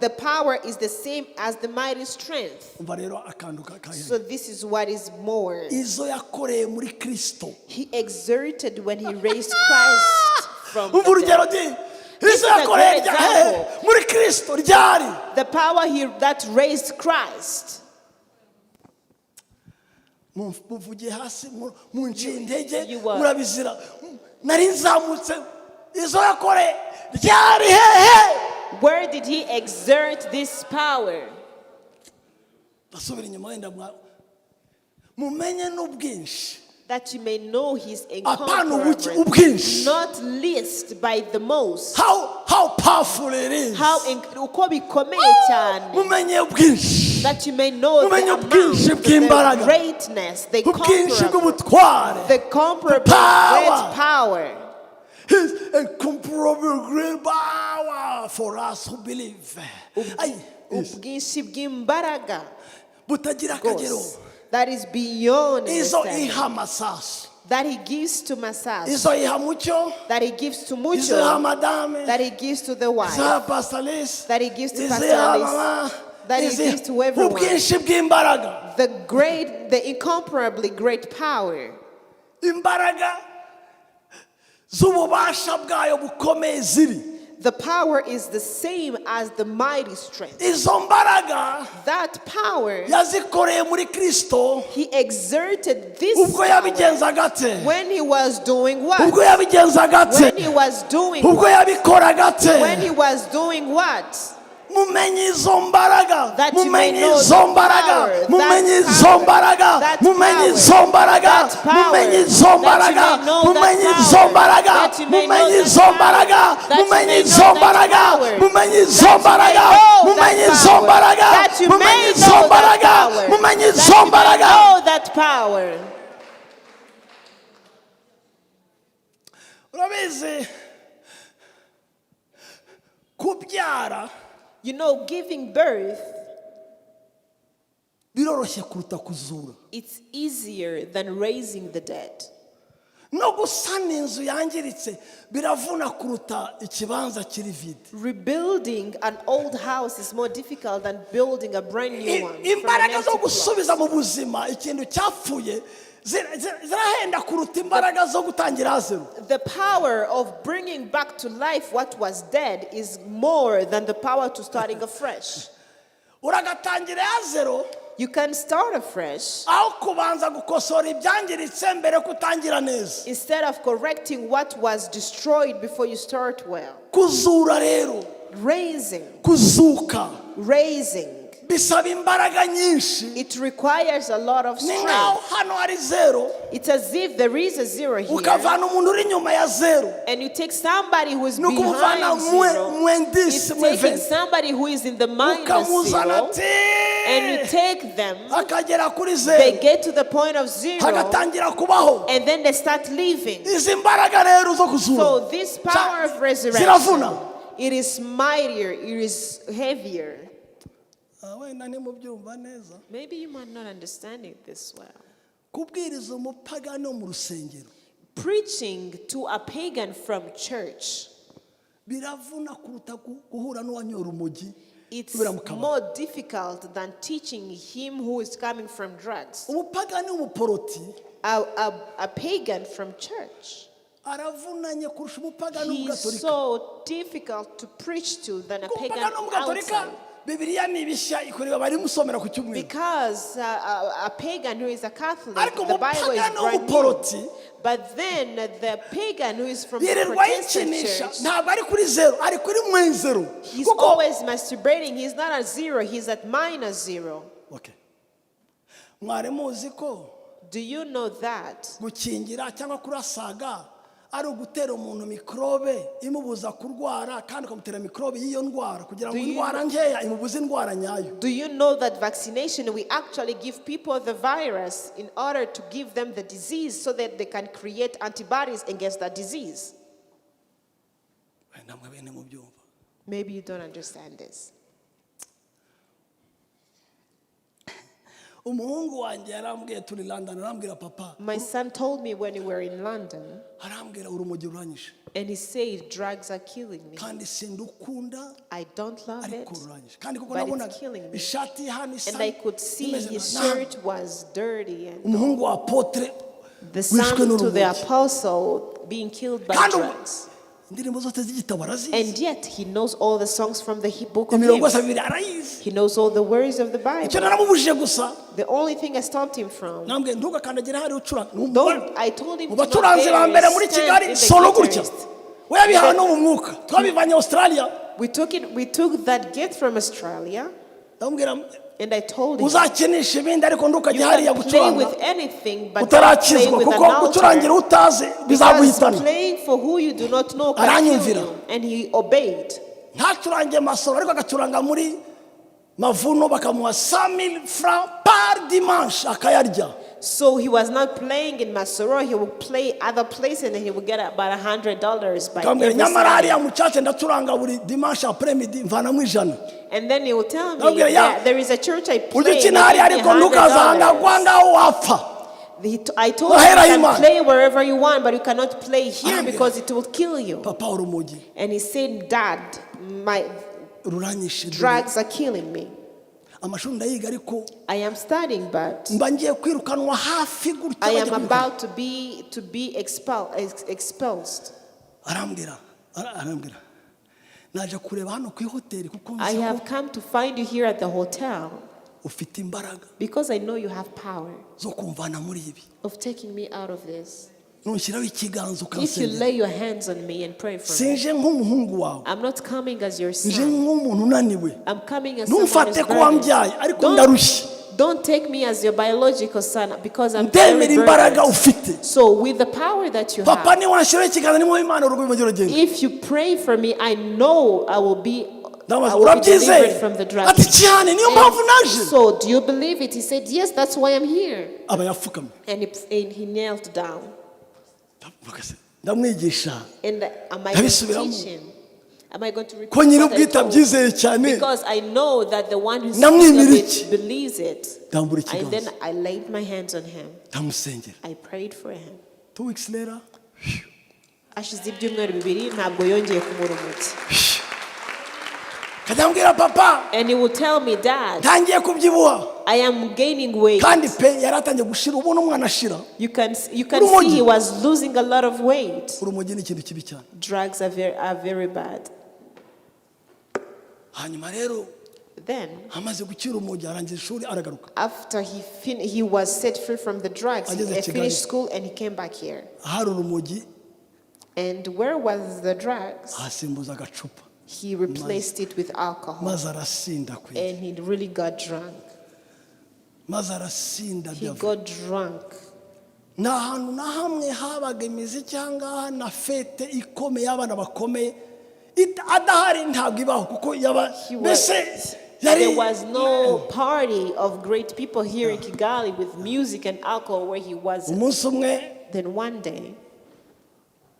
the power is the same as the mighty strength. Umva rero akantu ka So this is what is more. Izo yakoreye muri Kristo. He exerted when he raised Christ from Umva the urugero dead. di This izo is a yakoreye great rya he example. muri Kristo ryari. The power he that raised Christ. Muvugiye hasi, munciye intege. You Murabizira, nari nzamutse. Izo yakoreye ryari, hehe? Where did he exert this power? Ndasubira inyuma wenda mumenye n'ubwinshi, That you may know his apana ubuke, incomparable, ubwinshi. Not least by the most. How powerful it is. How uko bikomeye cyane. Mumenye ubwinshi, That you may know the mumenye amount, ubwinshi the bw'imbaraga, greatness, the ubwinshi comparable, bw'ubutware, the comparable power. great power. His incomparable great power for us who believe. Ay, yes. Ubwinshi bw'imbaraga Butagira akagero. rwose. That is beyond Izo understanding. iha Masasu, That he gives to Masasu, izo iha Mucyo, that he gives to izo Mucho, iha madame, that he gives to the izo wife, iha Pastor Liz, that he gives to izo Pastor iha Alice, mama, that he izo iha- gives to everyone. Ubwinshi bw'imbaraga, The incomparably great power, imbaraga z'ububasha bwayo bukomeye ziri. The power is the same as the mighty strength. Izo mbaraga That power, yazikoreye muri Kristo. He exerted this Ubwo power yabigenzaga ate? when he was doing what? Ubwo yabigenzaga ate? When he was doing Ubwo what? yabikoraga ate? When he was doing what? Mumenye izo mbaraga, That you may mumenye know izo the mbaraga, power, mumenye that izo power, mbaraga, that mumenye power, izo mbaraga, that power, mumenye izo that you mbaraga, may know that mumenye izo power, mbaraga, that you may know mumenye that izo power, mbaraga, that you mumenye may izo know that mbaraga, power, mumenye izo that you may mbaraga, know that mumenye izo power, mbaraga, that you mumenye may izo know that mbaraga, power, mumenye that izo you may mbaraga. know that power. Urabizi, kubyara Giving birth, biroroshye kuruta kuzura. It's easier than raising the dead. No gusana inzu yangiritse biravuna kuruta ikibanza kiri vide. Rebuilding an old house is more difficult than building a brand new one from an Imbaraga empty zo plot. gusubiza mu buzima ikintu cyapfuye Zirahenda kuruta imbaraga zo gutangira zero. The power of bringing back to life what was dead is more than the power to starting afresh. Uragatangira ya zero You can start afresh aho kubanza gukosora ibyangiritse mbere yo kutangira neza. Instead of correcting what was destroyed before you start well. Kuzura rero, Raising, kuzuka raising. Bisaba imbaraga nyinshi. It requires a lot of Ni nkaho strength. hano hari zero, It's as if there is a zero here, ukavana umuntu uri inyuma ya zero, and you take somebody who is ni ukumuvana behind mwe zero. mwe It's 10 mwe taking 20, somebody who is in the minus ukamuzana zero, ati and you take them. akagera kuri They zero, get to the point of zero, hagatangira kubaho. And then they start living. Izi mbaraga rero zo kuzura So this power of resurrection, ziravuna. It is mightier, it is heavier. Ah, wenda ntimubyumva neza. Maybe you might not understand it this well. Kubwiriza umupagani wo mu rusengero Preaching to a pagan from church, biravuna kuruta guhura n'uwanyoye urumogi it's kubera mu kabari. More difficult than teaching him who is coming from drugs. Umupagani w'umuporoti A pagan from church, aravunanye kurusha umupagani he's w'umugatolika. So difficult to preach to than a Kuko pagan umupagani w'umugatolika outside. Bibiliya ni ibishya ikureba bari musomera ku cyumweru. Because a pagan who is a Catholic, Ariko the Bible is umupagani brand new. w'umuporoti But then the pagan who is from the yirirwa Protestant yikinisha, church, ntabwo ari kuri zero, ari kuri mwe zero. he's Kuko always masturbating. He's not at zero, he's at minus zero. Okay. Mwari muzi ko Do you know that gukingira cyangwa kurasaga ari ugutera umuntu mikorobe imubuza kurwara kandi ukamutera mikorobe y'iyo ndwara kugira ngo indwara nkeya imubuze indwara nyayo? Do you know that vaccination, we actually give people the virus in order to give them the disease so that they can create antibodies against that disease? Namwe bene mubyumva. Maybe you don't understand this. Umuhungu wanjye yarambwiye turi London, arambwira papa, My son told me when we were in London, arambwira urumogi ruranyishe, and he said, "Drugs are killing me. kandi sindukunda, I don't love it." ariko ruranyishe, kandi kuko But it's nabonaga killing me. ishati hano isa And I could see imeze his nka- shirt was dirty and umuhungu wa apôtre the wishwe son to the n'urumogi. Apostle being killed by Kandi ubu- drugs. Indirimbo zose z'igitabo arazizi. And yet he knows all the songs from the book of Imirongo yose hymns. abiri arayizi. He knows all the words of the Icyo Bible. naramubujije gusa, The only thing I stopped him from, nambwiye ntugakandagire hariya ucuranga. Don't, I told him Mu to not bacuranzi ba dare mbere muri stand Kigali in the solo gutya guitarist. we yabihawe no mu mwuka, twabivanye Australia. We took it, we took that gift from Australia, Ndamubwira and I told him, uzakinisha ibindi ariko "You ntukajye hariya can play gucuranga with anything, but don't play utarakizwa, with kuko an altar. gucurangira utazi Because bizaguhitana. playing for who you do not know can kill Aranyumvira. you." And he obeyed. Ntacurange masoro ariko agacuranga muri Mavuno bakamuha 100,000 francs par dimanche akayarya. So he was not playing in Masoro. He would play other places and he would get about $100 by Akambwira every nyamara Sunday. hariya mu church ndacuranga buri dimanche après midi mvanamo 100. And then he would tell me Ndamubwira, ya that there is a church I ujye play. ukina hariya They give me ariko ntukaza ahangaha $100. kuko ahangaha wapfa. I told him, Nohera "You can y'Imana. play wherever you want, but you cannot play here Arambwira. Because it will kill you." Papa, urumogi And he said, "Dad, my ruranyishe dore drugs are killing me. Amashuri ndayiga ariko I am studying, but mba ngiye kwirukanwa hafi gutya I bajya am kwirukana." about to be expelled." Arambwira arambwira naje kureba hano ku ihoteli kuko "I nzi ko have come to find you here at the hotel ufite imbaraga because I know you have power zo kumvana muri ibi of taking me out of this. Nushyiraho ikiganza If you ukansengera. Lay your hands on me and pray for me, Sinje nk'umuhungu wawe, I'm not coming as your nje son. nk'umuntu unaniwe. I'm coming as someone who's Ntumfate ko burdened. wambyaye ariko ndarushye. Don't take me as your biological son because I'm Ndemera very imbaraga burdened. ufite. So with the power that you Papa, have, niwanshyiraho ikiganza nimwe Imana urugo rugenda. if you pray for me, I know I Ndamubaza will be urabyizeye delivered from the drugs." ati cyane niyo mpamvu naje. "So do you believe it?" He said, "Yes, that's why I'm here." Aba yapfukamye. And he knelt down. Ndavuga se, ndamwigisha And am I going to Ndabisubiramo. teach him? Am I going to repeat ko what I nyir'ubwite told? abyizeye cyane. Because I know that the one who Ndamwimira speaks iki? of it believes it. Ndambura And then ikiganza. I laid my hands on him. Ndamusengera. I prayed for him. 2 weeks later, Hashize ibyumweru 2 ntabwo yongeye kunywa urumogi. Akajya ambwira, "Papa, And he would tell me, "Dad, ntangiye kubyibuha." I am gaining weight." Kandi pe yari atangiye gushira, ubona umwana ashira. You can Urumogi. See he was losing a lot of weight. Urumogi ni ikintu kibi cyane. Drugs are very bad. Hanyuma rero Then, amaze gukira urumogi, arangiza ishuri, aragaruka. After he was set free from the drugs, he Ageze Kigali. Finished school and he came back here. Ahari urumogi And where was the drugs? ahasimbuza agacupa. He replaced it with alcohol. Maze arasinda kwe. And he really got drunk. Maze arasinda He byavuye. Got drunk. Nta hantu na hamwe habaga imiziki cyangwa na fête ikomeye y'abana bakomeye adahari, ntabwo ibaho kuko yaba mbese yari. There was no party of great people here in Kigali with music and alcohol where he wasn't. Umunsi umwe Then one day,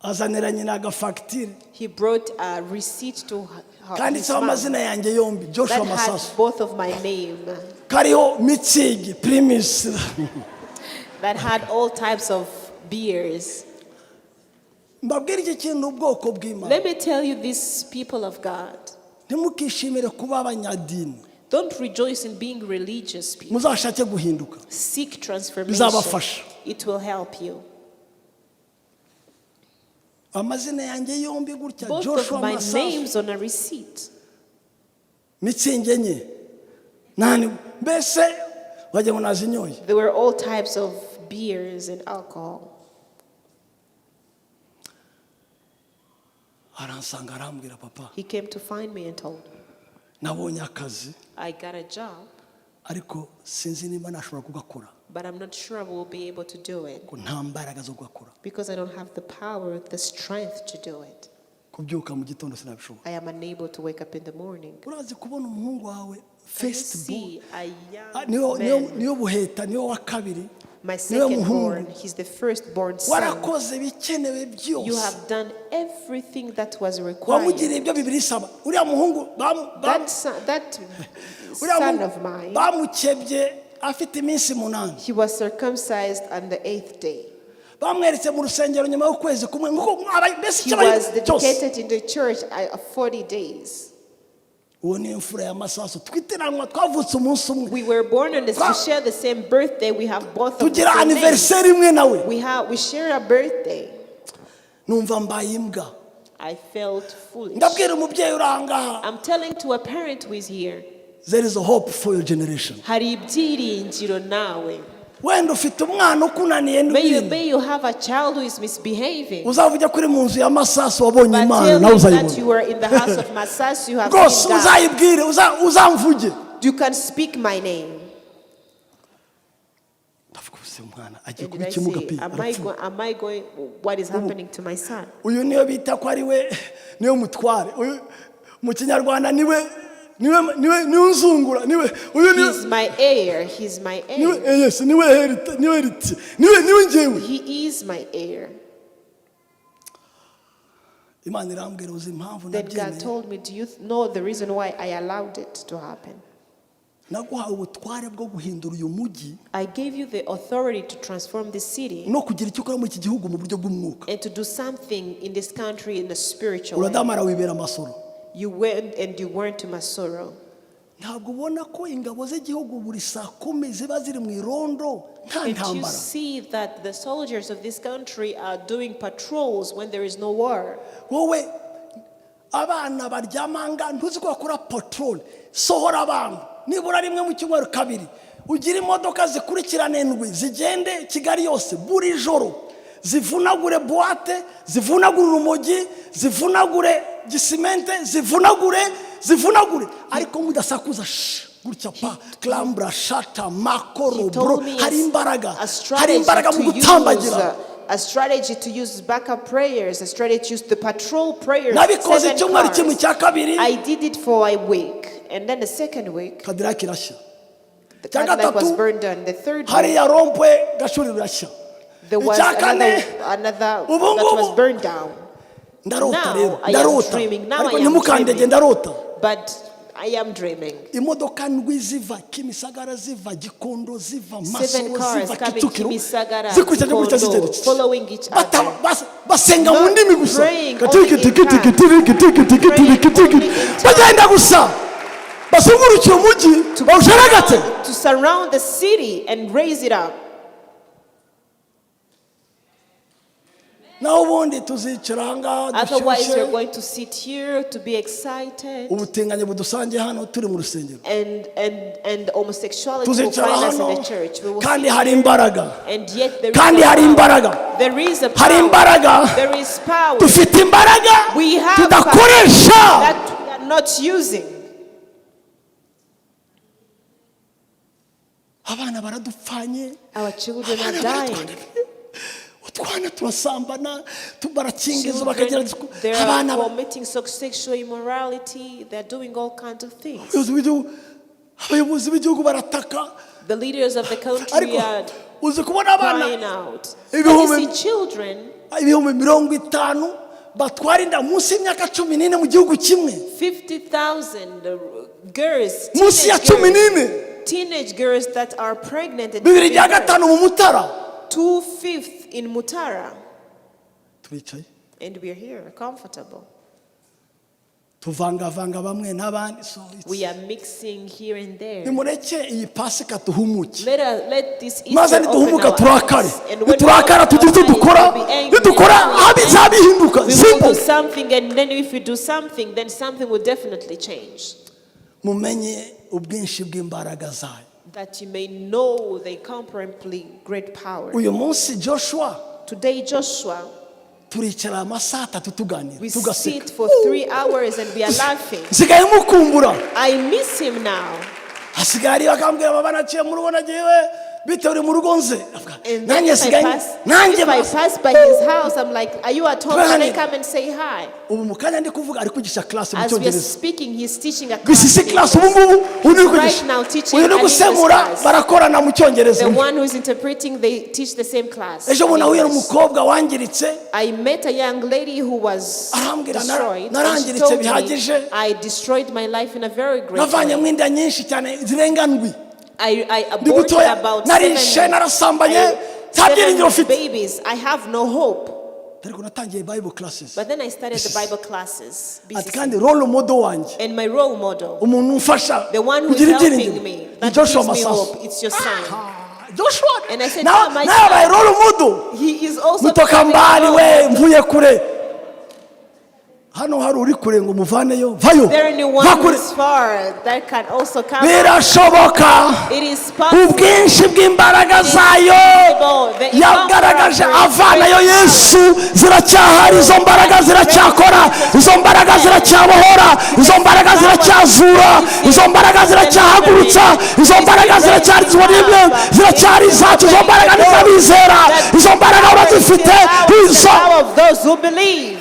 azanira nyina agafagitire he brought a receipt to his kanditseho mom amazina yanjye yombi, Joshua that had Masasu, both of my name, kariho Mützig, Primus. That had all types of beers. Mbabwire iki kintu, ubwoko bw'Imana. Let me tell you this, people of God. Ntimukishimire kuba abanyadini. Don't rejoice in being religious people. Muzashake guhinduka. Seek transformation. Bizabafasha. It will help you. Amazina yanjye yombi gutya, Both Joshua of my Masasu, names on a receipt. Mützig enye nani, mbese wagira ngo nazinyoye. There were all types of beers and alcohol. Aransanga, arambwira, "Papa, He came to find me and told me, nabonye akazi, "I got a job, ariko sinzi niba nashobora kugakora, but I'm not sure I will be able to do it ko nta mbaraga zo kugakora. Because I don't have the power, the strength to do it. Kubyuka mu gitondo sinabishobora." I am unable to wake up in the morning." Urazi kubona umuhungu wawe Can you first born, see a young niyo man, niyo buheta, niyo wa kabiri, my niwe second muhungu, born, he's the firstborn son. Warakoze ibikenewe You byose, have done everything that was wamugiriye required. Ibyo Bibiri isaba, uriya muhungu That uriya son muhungu of mine, bamukebye afite iminsi 8. He was circumcised on the eighth day. Bamweretse mu rusengero nyuma y'ukwezi kumwe nkuko mbese He icyo bari was cyose. dedicated in the church 40 days. Uwo niyo mfura ya Masasu twitiranwa, twavutse umunsi umwe. We were born on this to share the same birthday. We have both of the Tugira same name. Anniversaire imwe nawe. We share a birthday. Numva mbaye imbwa. I felt foolish. Ndabwira umubyeyi uri ahangaha, I'm telling to a parent who is here. there is a hope for your generation. Hari ibyiringiro nawe. Wenda ufite umwana ukunaniye May you, n'ibindi, may you have a child who is misbehaving. uzavuge ko uri mu nzu ya Masasu wabonye But Imana, tell nawe him that uzayibona. You were in the house of Masasu, you have Rwose seen God. uzayibwire, uzamvuge. You can speak my name. Ndavuga, ubuse umwana agiye And kuba did I ikimuga say, pe, arapfuye. Am I going, what is happening to my son? Uyu niyo bita ko ari we niwe mutware uyu mu Kinyarwanda, niwe niwe niwe niwe unzungura, niwe uyu niwe. He's my heir. He's my Niwe heir. yes, niwe niwe héritier, niwe niwe njyewe. He is my heir. Imana irambwira, "Uzi impamvu Then God nabyemeye? told me, "Do you know the reason why I allowed it to happen? Naguhawe ubutware bwo guhindura uyu mujyi I gave you the authority to transform the city no kugira icyo ukora muri iki gihugu mu buryo bw'umwuka. And to do something in this country in a spiritual way. Uradamara wibera Masoro. You went and you went to Masoro. Ntabwo ubona ko ingabo z'igihugu buri saa 10 ziba ziri mu irondo nta Can't you ntambara? See that the soldiers of this country are doing patrols when there is no war? Wowe abana baryamanga ntuzi ko bakora patrol? Sohora abantu nibura rimwe mu cyumweru, kabiri, ugire imodoka zikurikirana indwi zigende Kigali yose buri joro, zivunagure boîte, zivunagure urumogi, zivunagure gisimente, zivunagure, zivunagure, ariko mudasakuza. Shh, gutya pa clambra shata makoro He bro told me hari imbaraga, a hari strategy imbaraga mu to use, gutambagira. A strategy to use backup prayers, a strategy to use the patrol prayers. Nabikoze Seven icyumweru kimwe, cars. cya kabiri I did it for a week. And then the second week, Cadillac irashya. The Cya Cadillac was gatatu, burned down. The third week, hariya rond-point Gashuri rurashya. There was Icya kane, another ubu that was ngubu burned down. Ndarota Now rero, I am ndarota, dreaming. Now ariko I am ntimukandege, dreaming. ndarota But I am dreaming. Imodoka ndwi ziva Kimisagara, ziva Gikondo, ziva Seven Masoro, cars ziva coming Kicukiro, Kimisagara, zikurikiranye gutya, Gikondo, zigenda following each other. basenga mu Not ndimi gusa. praying Tiki, only in tiki, tiki, tongues. tiki, tiki, tiki, Praying tiki, tiki. Only in tongues. Bagenda gusa. Bazungurukire umujyi bawusharagate. To surround the city and raise it up. Naho ubundi tuzicara ahangaha Otherwise, dushyushye we're going to sit here to be excited. Ubutinganyi budusange hano turi mu rusengero. And homosexuality will Tuzicara find us in hano the church. We will kandi sit hari here, imbaraga. and yet there is Kandi a hari power. imbaraga. There is a Hari power. imbaraga. There is power Dufite imbaraga We have tudakoresha. That we are not using. Abana baradupfanye. Our children are Abana dying. baratwandavye. Utwana turasambana tu- barakingiza bakagira Children, they are abana committing sexual immorality. They're doing all kinds of things. abayobozi b'igihugu abayobozi b'igihugu barataka. The leaders of the country Ariko are uzi kubona abana crying out. But you Ibihumbi- see children, 50,000 batwara inda munsi y'imyaka 14 mu gihugu kimwe. 50,000 girls, Munsi ya teenage cumi girls, n'ine. Teenage girls that are pregnant and Bibiri giving bya birth. gatanu mu Mutara. 2/5 in Mutara. Turicaye. And we're here, comfortable. Tuvangavanga bamwe n'abandi so it's- We are mixing here and there. Nimureke iyi Pasika tuhumuke. Let this Maze Easter open nituhumuka our turakare. eyes. And when we Niturakara open tugire icyo our eyes, dukora. we'll be angry. Nidukora And when we bizabihinduka. we will Simple. do something, and then if we do something, then something will definitely change. Mumenye ubwinshi bw'imbaraga zayo. That you may know the incomparably great power. Uyu munsi Joshua Today, Joshua, turicara amasaha 3 tuganira we tugaseka. Sit for 3 hours and we are laughing. Nsigaye mukumbura. I miss him now. Hasigaye ari bakambwira baba naciye mu rugo nagiye bite uri mu rugo nze. Avuga, And then nanjye if I nsigaye pass, nanjye if I bas- pass by his house, I'm like, "Are you at home? Can I Tuganira. come and say hi?" Ubu mu kanya ndi kuvuga ari kwigisha class mu As we are cyongereza. speaking, he's teaching a class Bisisi in class English. ubu ngubu uyu uri Right kwigisha now teaching uyu uri an English gusemura class. barakorana mu cyongereza. The one who is interpreting, they teach the same class Ejo in bundi nahuye English. n'umukobwa wangiritse. I met a young lady who was Arambwira, destroyed, and she narangiritse told me, bihagije. "I destroyed my life in a very great Navanyemo way. inda nyinshi cyane zirenga ndwi. I Ndi aborted mutoya about narishe seven, narasambanye nta byiringiro seven mfite. babies. I have no hope." Ariko natangiye Bible classes. But then I started the Bible classes, Ati BCC. kandi role model wanjye And my role model, umuntu umfasha the one who is kugira helping ibyiringiro me, ni that Joshua gives me Masasu. hope, it's your son." Ah, Joshua And I said, nawe "Oh, my nawe abaye son." role model. He is also Mutoka becoming mbali a role we model. mvuye kure hano hari uri kure ngo umuvaneyo vayo Is there anyone va who kure. is far that can also come? Birashoboka. It is possible. Ubwinshi bw'imbaraga zayo The yagaragaje incomparable avanayo great Yesu ziracyahari. Izo mbaraga ziracyakora, izo mbaraga ziracyabohora, izo mbaraga ziracyazura, izo mbaraga ziracyahagurutsa, izo mbaraga ziracyari ziracyari izacu. Izo mbaraga ni iz'abizera. Izo mbaraga urazifite Power is the izo power of those who believe.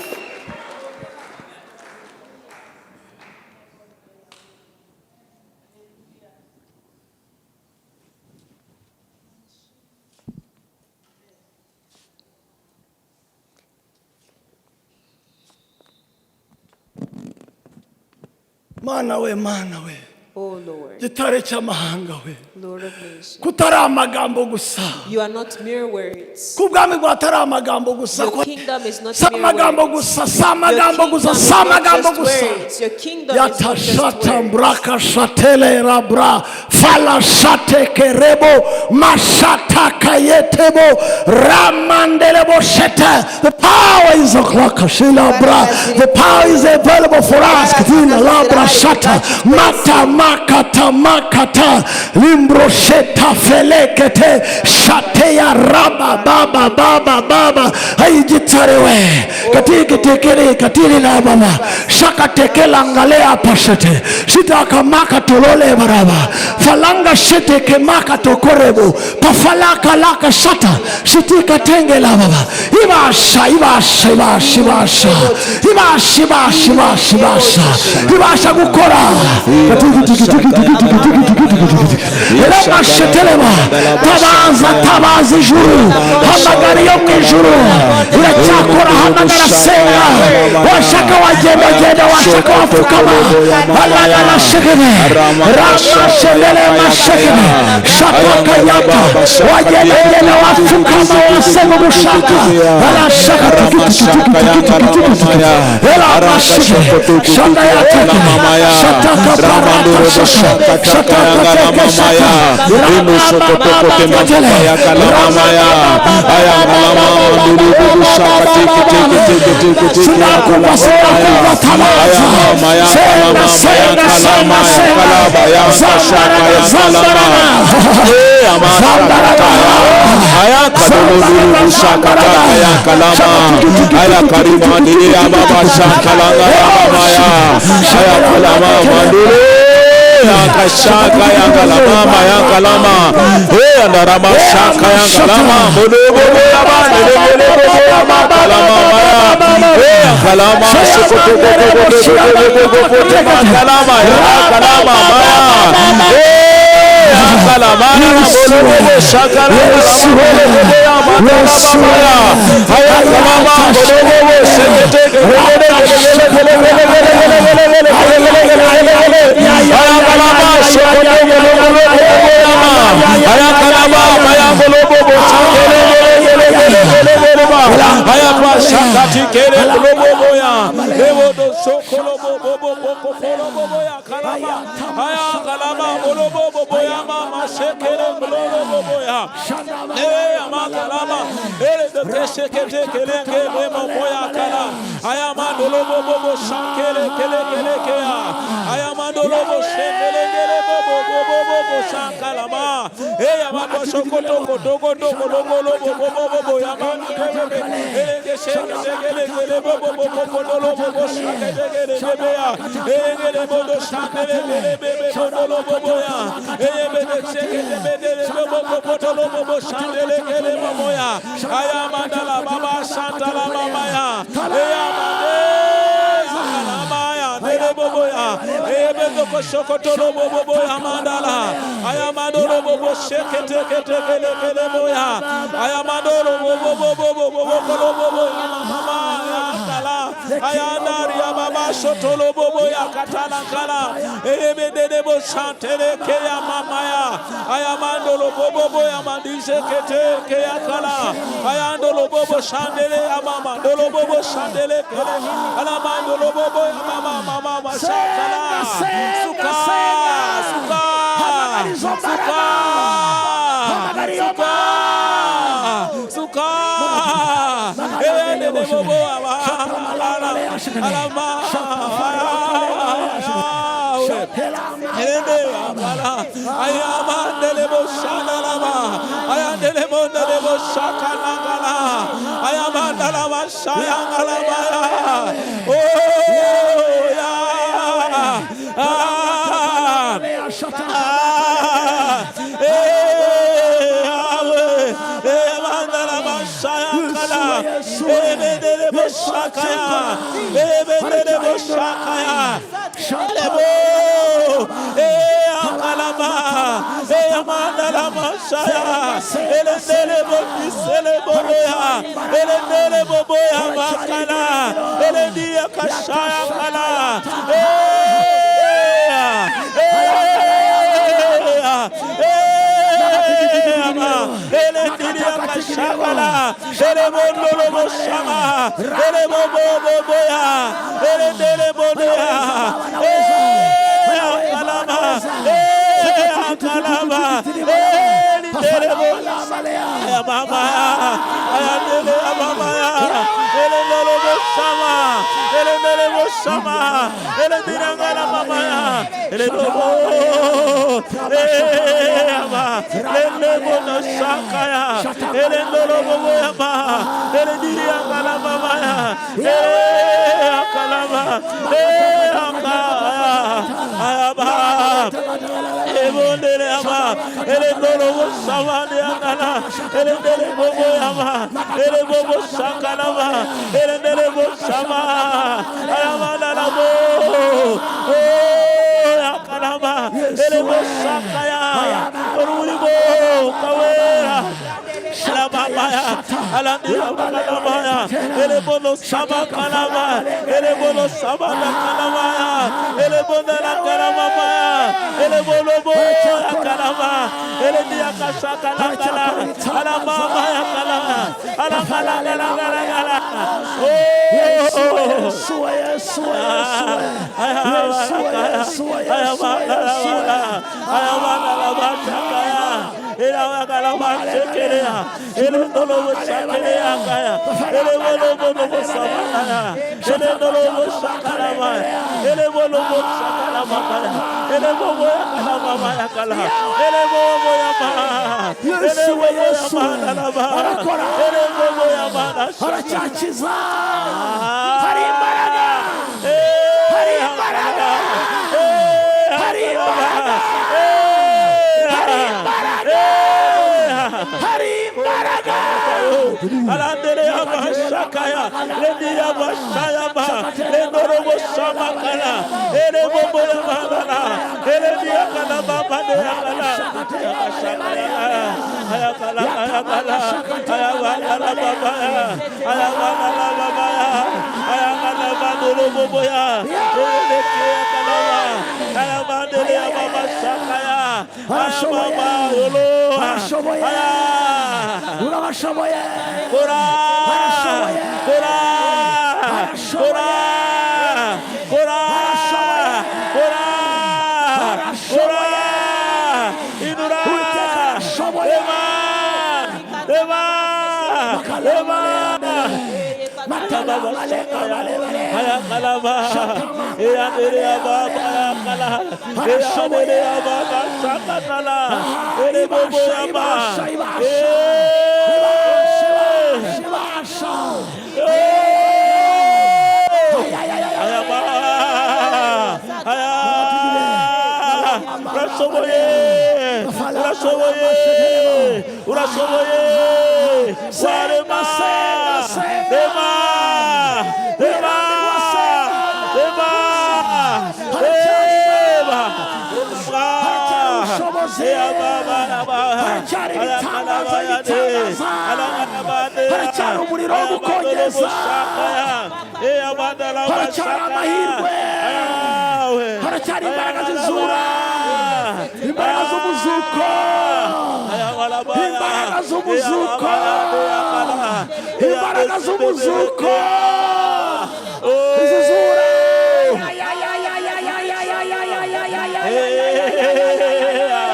Mana we, Mana we. Oh Lord, Gitare cy'amahanga we. Lord of nations. Kutari amagambo gusa. You are not mere words. Ko ubwami bwawe atari amagambo gusa. Your Ko kingdom is not si mere amagambo words. gusa si Your amagambo kingdom gusa is si not amagambo just gusa. words. Your kingdom is not just Yatashata words. mbraka shatele rabra fala shate kerebo mashata kayetebo ramandelebo shete. The power is a clock bra. The power is available for us. Katina labra shata mata makata makata limbro sheta felekete shateya raba baba baba baba haigitare we katiki tekere katiri la baba shakatekela ngalea pashete shitaka tolole baraba falanga shete kemaka tokorebo pafalaka laka shata shitika tenge la baba ibasha ibasha ibasha ibasha ibasha ibasha ibasha ibasha ibasha gukora Eramashetelema tabaza tabaza ijuru hamagara iyo mu ijuru iracyakora hamagara senga washaka wagenda genda washaka wapfukama alalala shekene ramashemele mashekene shatakayata wagenda genda wapfukama wasenga ugushaka arashaka Shaka yangala mamaya Araka shokoto kala mamaya Ramandoro shaka taka yangala mamaya Rimo shokoto kote mamaya kala mamaya Ayangala mamanduru shaka tiki tiki tiki tiki tiki kala mamaya Yakashaka yakalama yakalama eh andarama shaka yakalama bodobo yaba bodobo yaba kalama eh kalama kalama kalama eh kalama bodobo shaka kalama bodobo shekete Yesu, Yesu, Yesu, Yesu, Yesu, Yesu, Yesu, Yesu. Yesu, Yesu, arakora, aracyakiza. Hari imbaraga, hari imbaraga, hari imbaraga, hari imbaraga, hari imbaraga. Alandele yabashakaya, lendi yabashayaba, lendorobo shamakala, elebobo yamalala, elendi yakala babade yakala, yakashakaya, ayakala, ayakala, ayabala babaya, ayabala babaya, ayakala badolo boya, eleke yakala, ayabandele yababashakaya, ayababa yolo, Arashoboye. aya. Urabashoboye. Kora! Arashoboye. Kora! Arashoboye. Kora! Kora! Arashoboye. Kora! Arashoboye. Kora! Inura! Uwiteka arashoboye. Ema! Ema! Ema! Matala malenga malebale. Ayakalaba! Eyandere ababa ayakala! Eyandere ababa sakatala! Erebobo yaba! Ibasha, ibasha. Eh! Ibasha. Eh! Ay, ay, ay, ay. Ayaba! Aya! Urashoboye! Urashoboye! Urashoboye! Warema! Senga, senga. Rema! Rema! Rema! Rema! Haracyari ubushobozi. Haracyari ibitangaza, ibitangaza. Haracyari umuriro wo gukongeza. Haracyari amahirwe. Haracyari imbaraga zizura, imbaraga z'umuzuko, imbaraga z'umuzuko, imbaraga z'umuzuko izizura. Ay, ay, ay, ay, ay, ay, ay, ay, ay, ay, ay, ay, ay, ay, ay, ay, ay, ay, ay.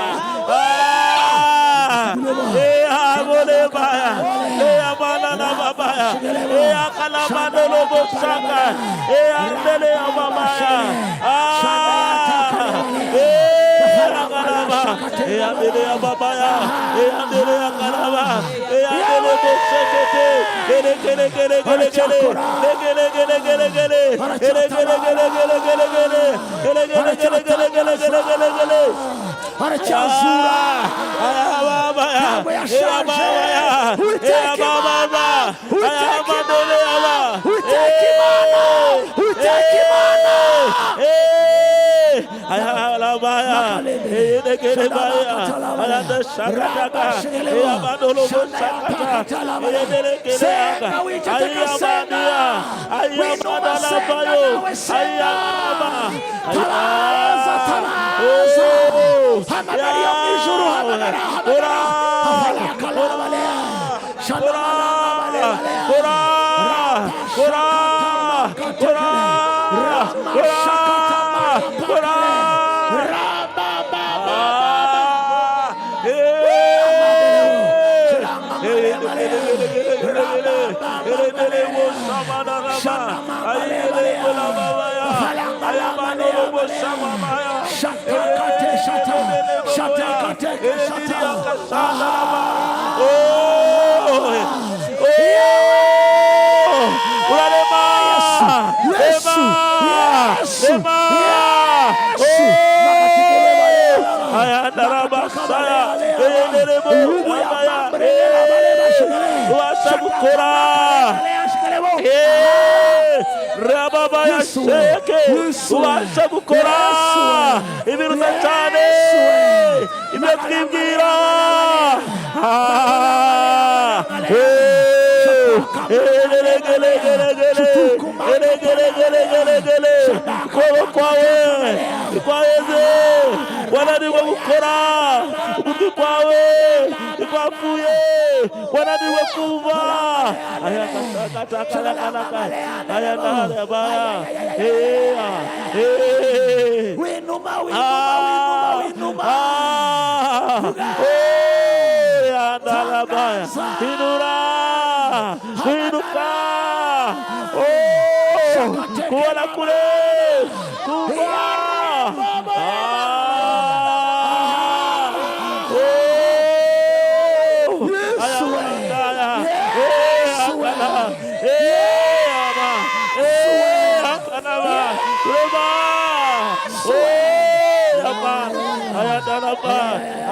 Aracyazura. Ntabwo yashaje. Uwiteka Imana, Uwiteka Imana, Uwiteka Imana, Uwiteka Imana. Senga, wiceceka, senga. Winuma, senga, nawe senga. Tabaza, tabaza. Hamagara iyo mu ijuru, hamagara, hamagara. Hafalakalabalea. Shanamalabalea. Shatakate shata, shatakate shata. Urarema! Yesu, Yesu, Yesu. Ubasha gukora rababa yasheke, ubasha gukora ibiruta cyane ibyo twibwira. Ah, eh, elegelegelegele, elegelegelegele. Ukuboko kwawe kwaheze. Bwana. Wananirwa gukora, ugutwi kwawe ntikwapfuye. Wananiwe kumva. Aya aya. Winuma, winuma, winuma, winuma. Inura, inuka, oh, kubona kure, kumva. Ah, oh, Yesu we. aya, Yesu we. eh, aba, eh, akanaba, reba, oh, aba, ayadaraba,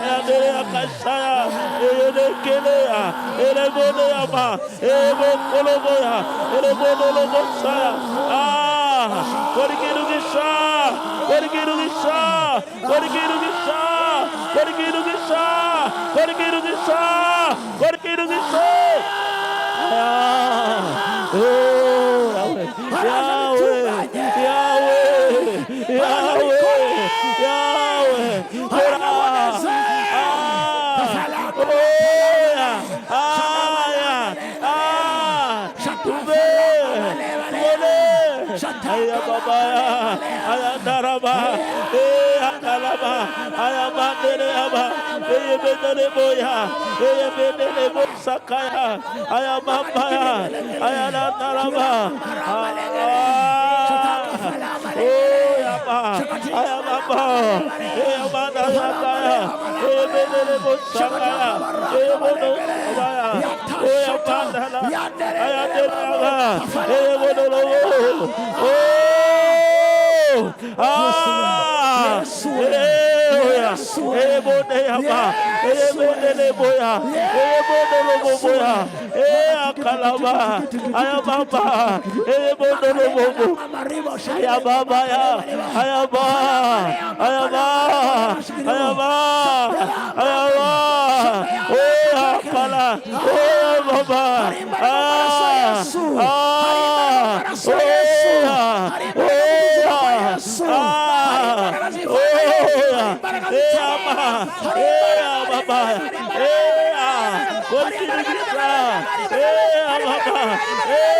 ayadere akashaya, eyedekelea, eleboneaba, ebokoloboya, elebonolobosaya. Ah, korikirugisha, korikirugisha, korikirugisha, korikirugisha, korikirugisha, korikirugisha. Ah, oh, Yahweh, Yahweh, Yahweh, Yahweh, Yahweh, Kora, ah, oh, ah, ah, Tumbe, Tumone, Aya baba, aya daraba, eh, akalaba, aya bandere aba, eye bendere boya, eye bendere bosakaya, aya mambaya, aya daraba, ah, oh, yaba, aya baba, eye bandaya, eye bendere bosakaya, eye bono, baya, oh, ya bandala, aya deraba, eye bono, oh, ah, eh, eboneyaba, eboneleboya, ebonoloboya, eh, akalaba, ayababa, ebonolobobo, ayababa ya, ayaba, ayaba, ayaba, ayaba, oh, akala, oh, baba, ah, ah, oh, oh, ah, oh, eh, ama, eh, baba, eh, ah, kontinua, eh, baba, eh,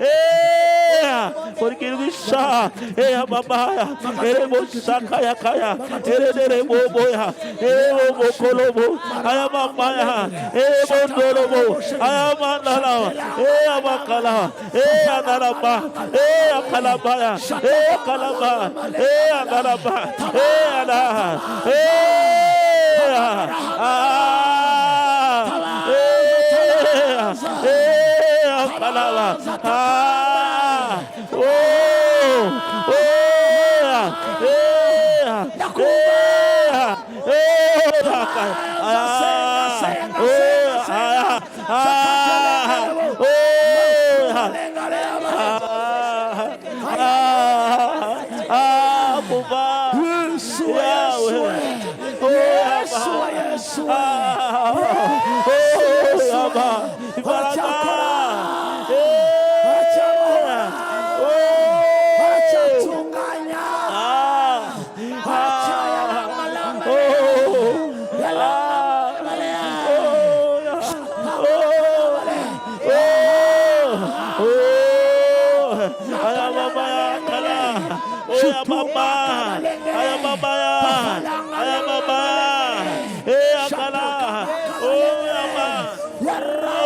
eh, kontinua, eh, baba, eh, bosaka kaya, eh, dere boboya, eh, bokolobo, ayamama, eh, bondolobo, ayamandala, eh, amakala, eh, anaraba, eh, akalabaya, eh, akalaba, eh, anaraba, eh, ana, eh, ah, eh, eh, akalaba, ah, oh, oh, eh, eh, eh, ah, oh, ah, ah, oh, ah, ah, ah, Buba. Yesu, Yesu, Yahweh. Yesu, Yesu. Ah, oh, Yaba. Ibaraka. Eh, oh. Aracyatunganya. Ah, ah, oh, ah, oh, oh, oh, ayababa ya kala, oh ya baba, ayababa ya, ayababa, eh akala, oh ya ba,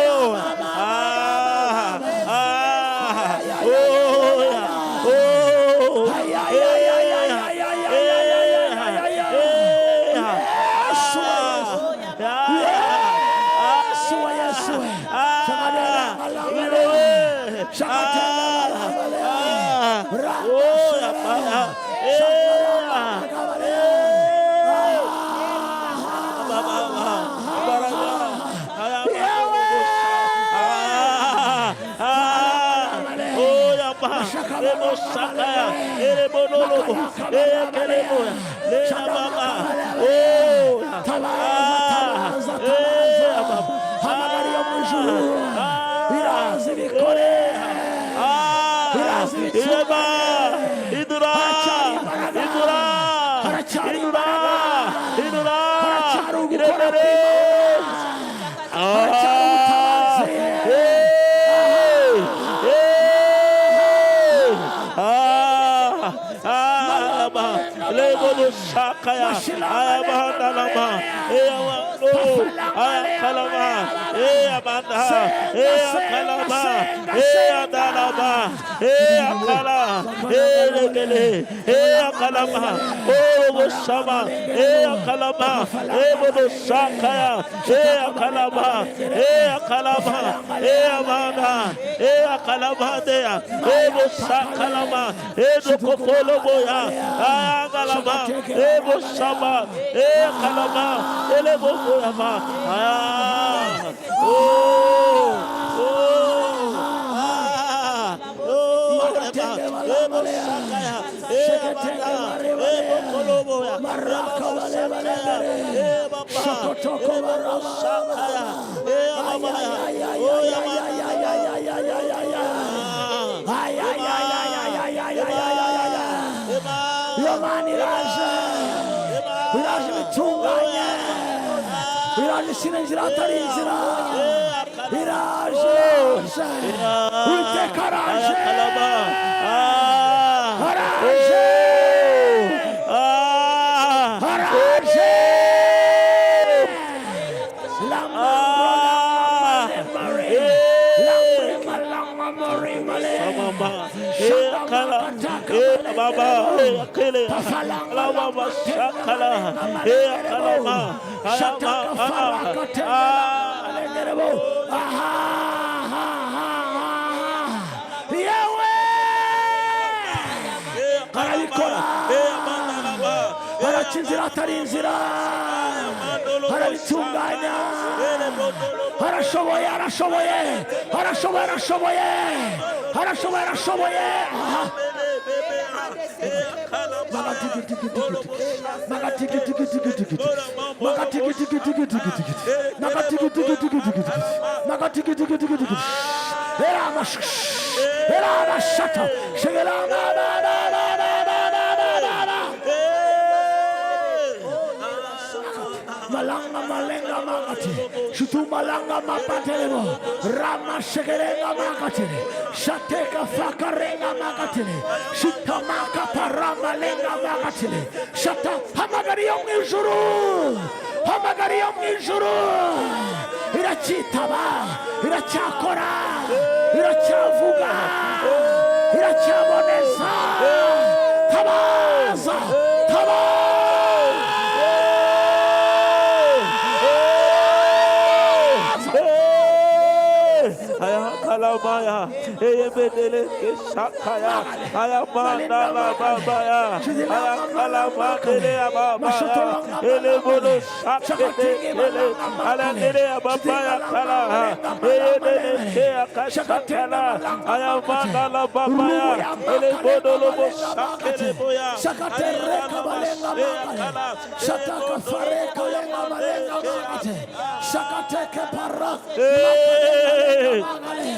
oh, ah, ah, oh ya, oh, eh, eh, eh, Yesu, Yesu. ah, ah, oh, ya, ah, eh, eh, ba, ba, ba, baraka, ah, ah, oh, ya, ba, ebo sakaya, erebo nolobo, ekelebo, lena baba, oh, ah, eh, baba, Hamagara iyo mu ijuru. ah, Iraza ibikore. ah, Iraza ireba, ibitunganye. idura, Haracyari imbaraga. idura, Haracyari idura, Gutabara kw'Imana. Iyo Mana iraje, iraje ibitunganye, iraje ishyira inzira ahatari inzira, iraje, iraje, Uwiteka araje, araje, araje. Yewe arabikora, araca inzira atari inzira, arabitunganya, arashoboye, arashoboye, arashoboye, arashoboye, arashoboye, arashoboye. Aha. Malanga malenga makati, shutu malanga mapatelebo, rama shekerenga makatele, shateka fakarenga makatele, shitamaka parama lenga makatele, shata hamagari yo mwijuru, hamagari yo mwijuru, iracyitaba, iracyakora, iracyavuga, iracyaboneza, tabaza, tabaza. Ayakalabaya, Eyebedele Shakaya, Ayamana Babaya, Ayakalabadele Babaya, Elebodo Shakete, Alandele Babaya Kala, Eyebedele Shakala, Ayamana Babaya, Elebodo Lobo Shakele Boya, Shakatereka balenga makale, shataka fareka lenga malenga makate, shakateke parak makale.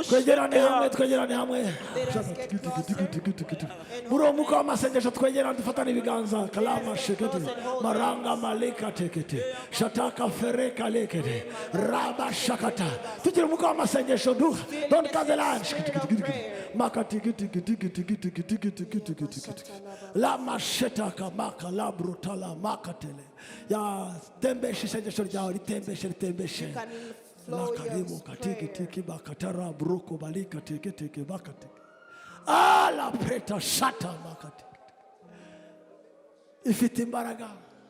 Twegerane hamwe, twegerane hamwe. Muri uwo mwuka w'amasengesho twegerane dufatane ibiganza. Kalama shekete maranga malika tekete shataka fereka lekete raba shakata. Tugira umwuka w'amasengesho duha don't cut the line. Makatiki lama shetaka maka labrutala makatele ya tembeshe isengesho ryawe, ritembeshe, ritembeshe. Lakarimu katiki tiki bakatara bruko balika tiki tiki bakatiki ala preta shata makatiki. Ifite imbaraga,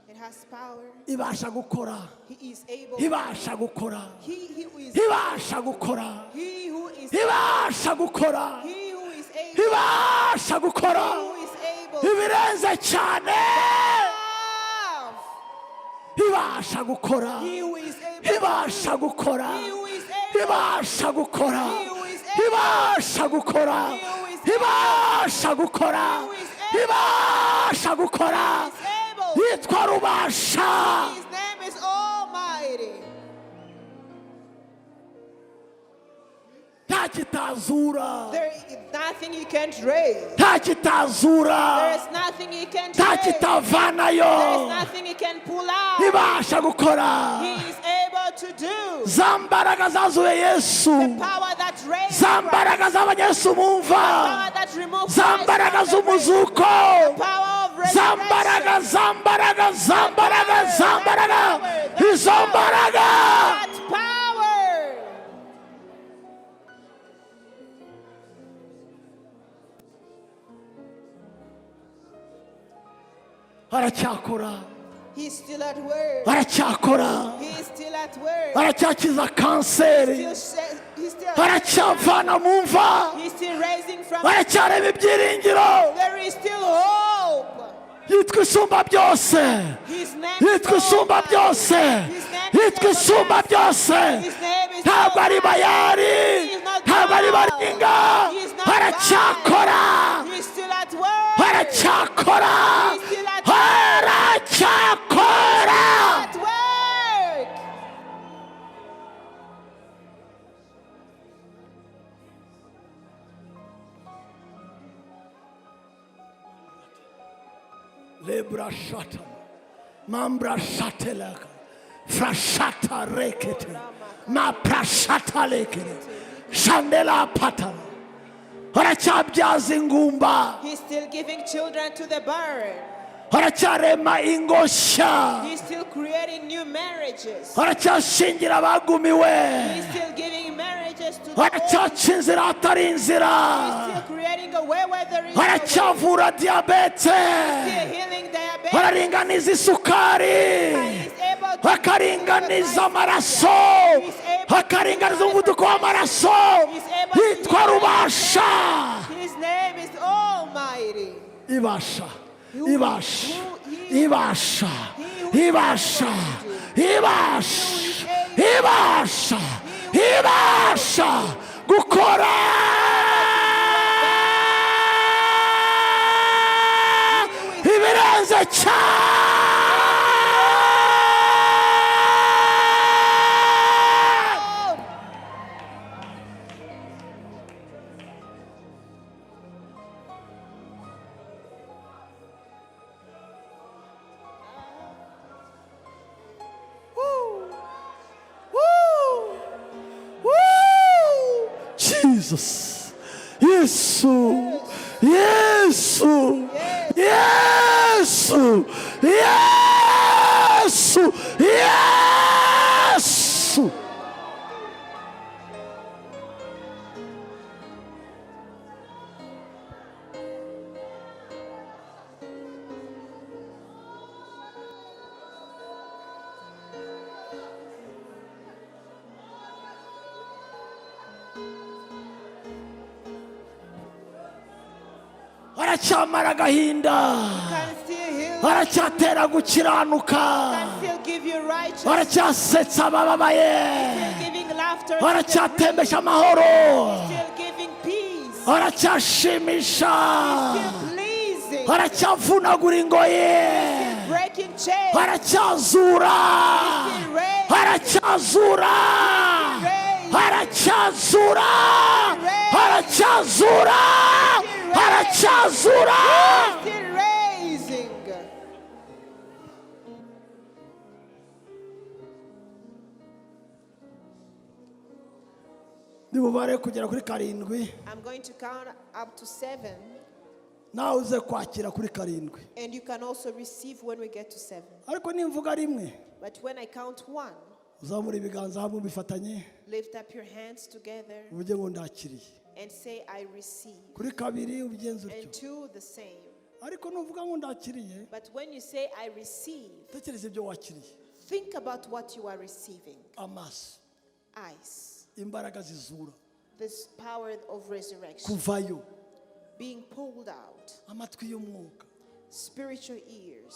It has power. ibasha gukora, He is able. ibasha gukora, He who is ibasha gukora, He who is ibasha gukora, He who is able. ibasha gukora He who is able. ibirenze cyane, Have. ibasha gukora, He who is able. ibasha gukora, He who is able. able. Ibasha gukora. He who is able. Ibasha gukora. He who is able. Ibasha gukora. He who is able. Ibasha gukora. Is able. Yitwa Rubasha. His name is Almighty. Nta kitazura. There is nothing you can't raise. Nta kitazura. There is nothing you can't Nta raise. There kitavanayo. is nothing you can pull out. Ibasha gukora. He is able to do. Za mbaraga zazuye Yesu, The power that raised za Christ. mbaraga z'abanyesu mu mva, Power that removed za Christ mbaraga from the grave. z'umuzuko, Power of za mbaraga, resurrection. za mbaraga, za mbaraga, za mbaraga, izo mbaraga. That power. Aracyakora. He's still at work. Aracyakora. He is still at work. Aracyakiza kanseri. He's still, Aracyavana mu mva. he's still raising from. Aracyareba ibyiringiro. There is still hope. Yitwa Isumba byose. His name is Yitwa Isumba Almighty. byose. His name is Yitwa Isumba everlasting. byose. His name is Ntabwo ari Almighty. Bayari, He is not ntabwo ari Baal. Baringa. He is not Aracyakora. Baal. He's still at work. Aracyakora. He's still at work. Aracyakora. At work. Lebra shata mambra shatelaka frashata rekete maprashata lekere shandela patala. Aracyabyaza ingumba. He's still giving children to the barren. Aracyarema ingo nshya. He's still creating new marriages. Aracyashingira abagumiwe. He's still giving marriages to the old. Aracyaca inzira ahatari inzira. He's still creating a way where there is no way. Aracyavura diyabete. Still healing diabetes. Araringaniza isukari, He's able to akaringaniza amaraso, akaringaniza umuvuduko w'amaraso. Yitwa Rubasha. His name is Almighty. Ibasha, ibasha, ibasha, ibasha, ibasha, ibasha, ibasha gukora ibirenze cyane. Oh, Woo! Woo! Jesus. Yesu. Yesu. Yesu. Yesu. Yesu. Aracyamara agahinda. Can still heal. Aracyatera gukiranuka. Can still give you righteousness. Aracyasetsa abababaye. Still giving laughter to the Aracyatembesha amahoro. Still giving peace. Aracyashimisha. Still pleasing. Aracyavunagura ingoyi. Still breaking chains. Aracyazura. Still raising. Aracyazura. Aracyazura. Aracyazura. Aracyazura. Still raising. Nibubare kugera kuri karindwi. I'm going to count up to 7, Nawe uze kwakira kuri karindwi. And you can also receive when we get to 7. Ariko nimvuga rimwe, But when I count 1, uzamura ibiganza hamwe bifatanye, lift up your hands together uvuge ngo ndakiriye. And say, "I receive." Kuri kabiri ubigenze utyo. And 2, the same. Ariko nuvuga ngo ndakiriye, But when you say, "I receive," tekereza ibyo wakiriye. Think about what you are receiving. Amaso. Eyes. Imbaraga zizura. This power of resurrection. Kuvayo. Being pulled out. Amatwi y'umwuka. Spiritual ears.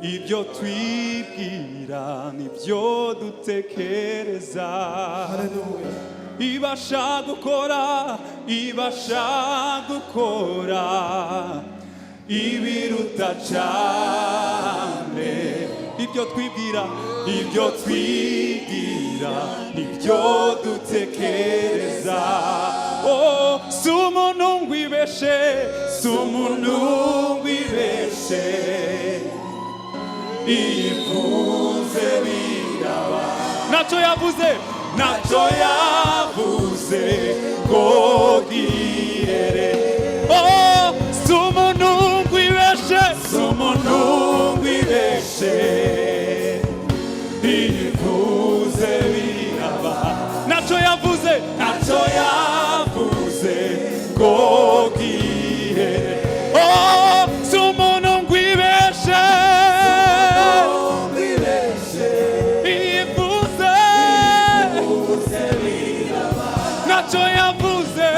Ibyo twibwira nibyo dutekereza. Ibasha gukora, ibasha gukora ibiruta cyane ibyo twibwira. Ibyo twibwira nibyo dutekereza. Oh, si umuntu ngwibeshe, si umuntu ngwibeshe, ivuze biraba. Ntacyo yavuze, ntacyo yavuze ngo gihere. Oh, si umuntu ngwibeshe, si umuntu ngwibeshe, ivuze biraba. Ntacyo yavuze, ntacyo yavuze ngo gihere. Oh, si umuntu ngwibeshe, ivuze, ntacyo yavuze.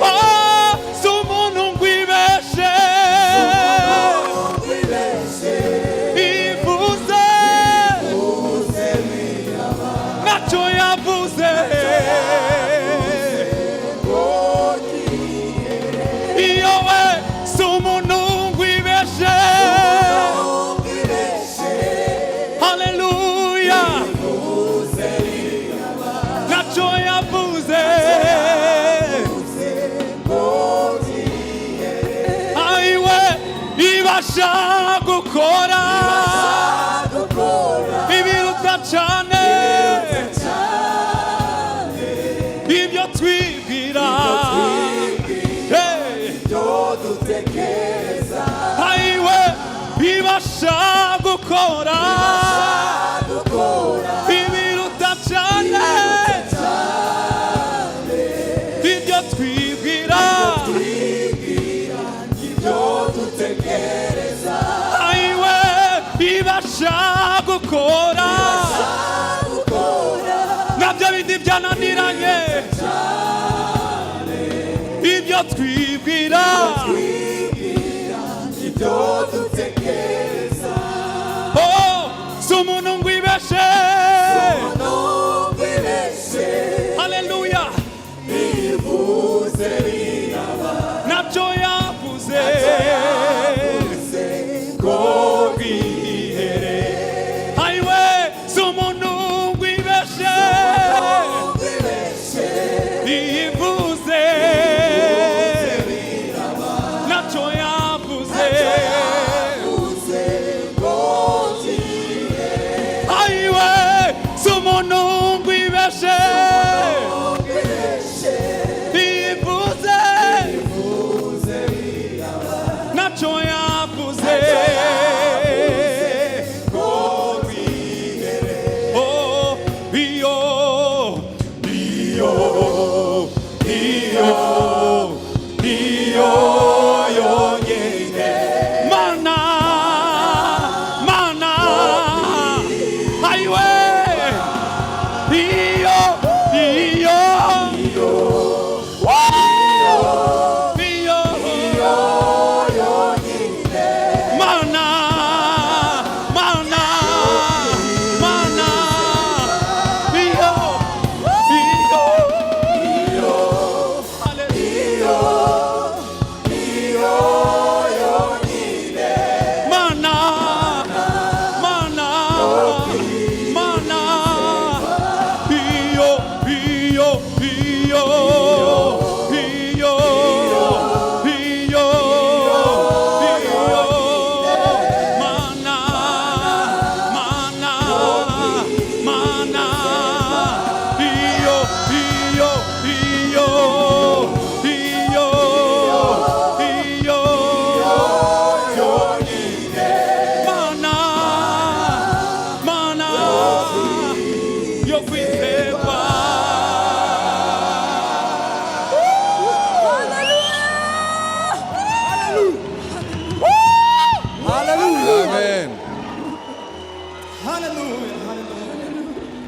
Oh, si umuntu ngwibeshe, ivuze, ntacyo yavuze. Iyo we, si umuntu ngwibeshe. Haleluya, ntacyo yavuze. Ayiwe, ibasha gukora ibiruta cyane ibyo twibwira. Hey! Ayiwe, ibasha gukora ibiruta cyane ibyo twibwira. Ayiwe, ibasha gukora nabyo bindi byananiranye ibyo twibwira. Oh, si umuntu ngwibeshe. Haleluya, nabyo yavuze ngo bwihere. Ayiwe, si umuntu ngwibeshe, ivuze, ntacyo yavuze. Ayiwe, si umuntu ngwibeshe, ivuze, ntacyo yavuze. Oh, iyo, iyo, iyo, iyo yonyine. Mana, mana, ayiwe, iyo, iyo, Woo! Iyo, mana, mana, mana, iyo, iyo, haleluya. Mana, mana, mana, iyo, iyo, iyo, iyo, iyo, iyo, mana, mana, mana, iyo, iyo, iyo, iyo, iyo, mana, mana, yo kwizerwa. Amen.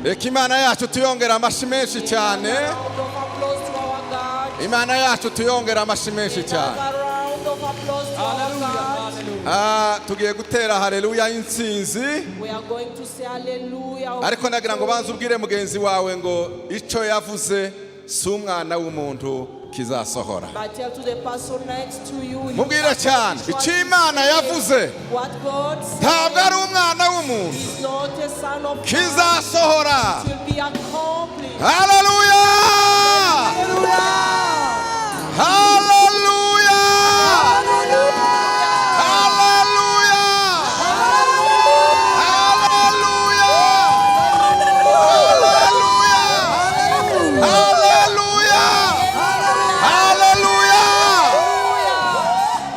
Reka Imana yacu tuyongera amashyi menshi cyane. Round of applause to our God. Imana yacu tuyongera amashyi menshi cyane. Another round. applause to our God. Ah, tugiye gutera haleluya y'intsinzi. We are going to say hallelujah. Ariko nagira ngo banze ubwire mugenzi wawe ngo icyo yavuze si umwana w'umuntu kizasohora. But tell to the person next to you. Mubwire cyane icyo Imana yavuze What God said ntabwo ari umwana w'umuntu is not a son of man. kizasohora. It will be accomplished. Haleluya, haleluya, haleluya, haleluya, haleluya, haleluya!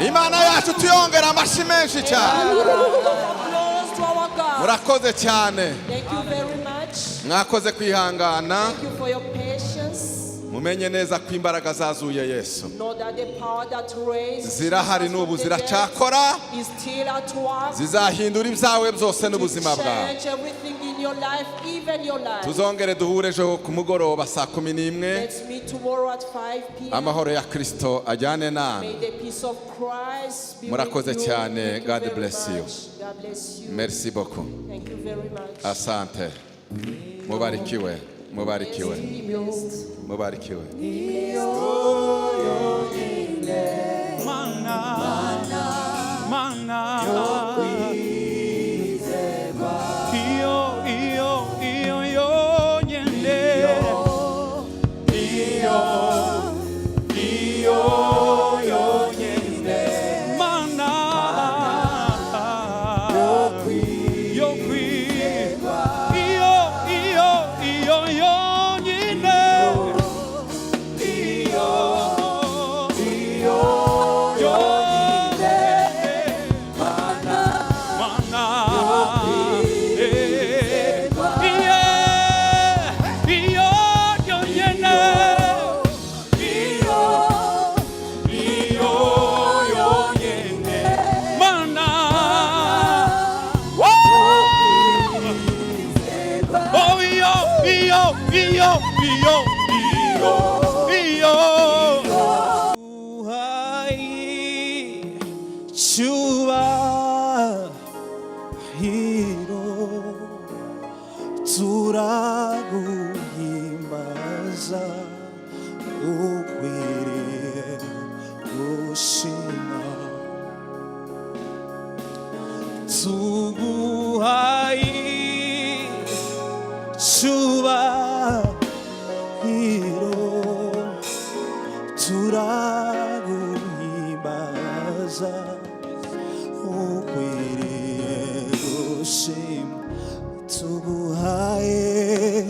Imana yacu tuyongera amashyi menshi cyane. Applause to our God. Murakoze cyane. Thank you very much. Mwakoze kwihangana. Thank you for your patience. Mumenye neza ko imbaraga zazuye Yesu Know that the power that raised zirahari Jesus from n'ubu the dead ziracyakora is still at work. zizahindura ibyawe byose To n'ubuzima bwawe. change everything in your life, even your life. Tuzongere duhure ejo ku mugoroba saa 11. Let's meet tomorrow at 5 p.m. Amahoro ya Kristo ajyane namwe. May the peace of Christ be Murakoze with you. Cyane. Thank you God very bless you. much. God bless you. Merci beaucoup. Thank you very much. Asante, mubarikiwe, mubarikiwe. Be blessed. Mubarikiwe. Mana, mana, iyo, iyo, iyo yonyine, iyo, iyo yonyine, mana, yo kwizerwa, iyo, iyo, iyo yonyine, iyo, iyo yonyine, mana, eh, iyo, iyo yonyine, iyo, iyo yonyine, mana, oh, oh, iyo, iyo, iyo, iyo, iyo, iyo. Tuguhaye cyubahiro, turaguhimbaza, ukwiriye gushima. Tuguhaye cyubahiro, turaguhimbaza, ukwiriye gushima. Tuguhaye.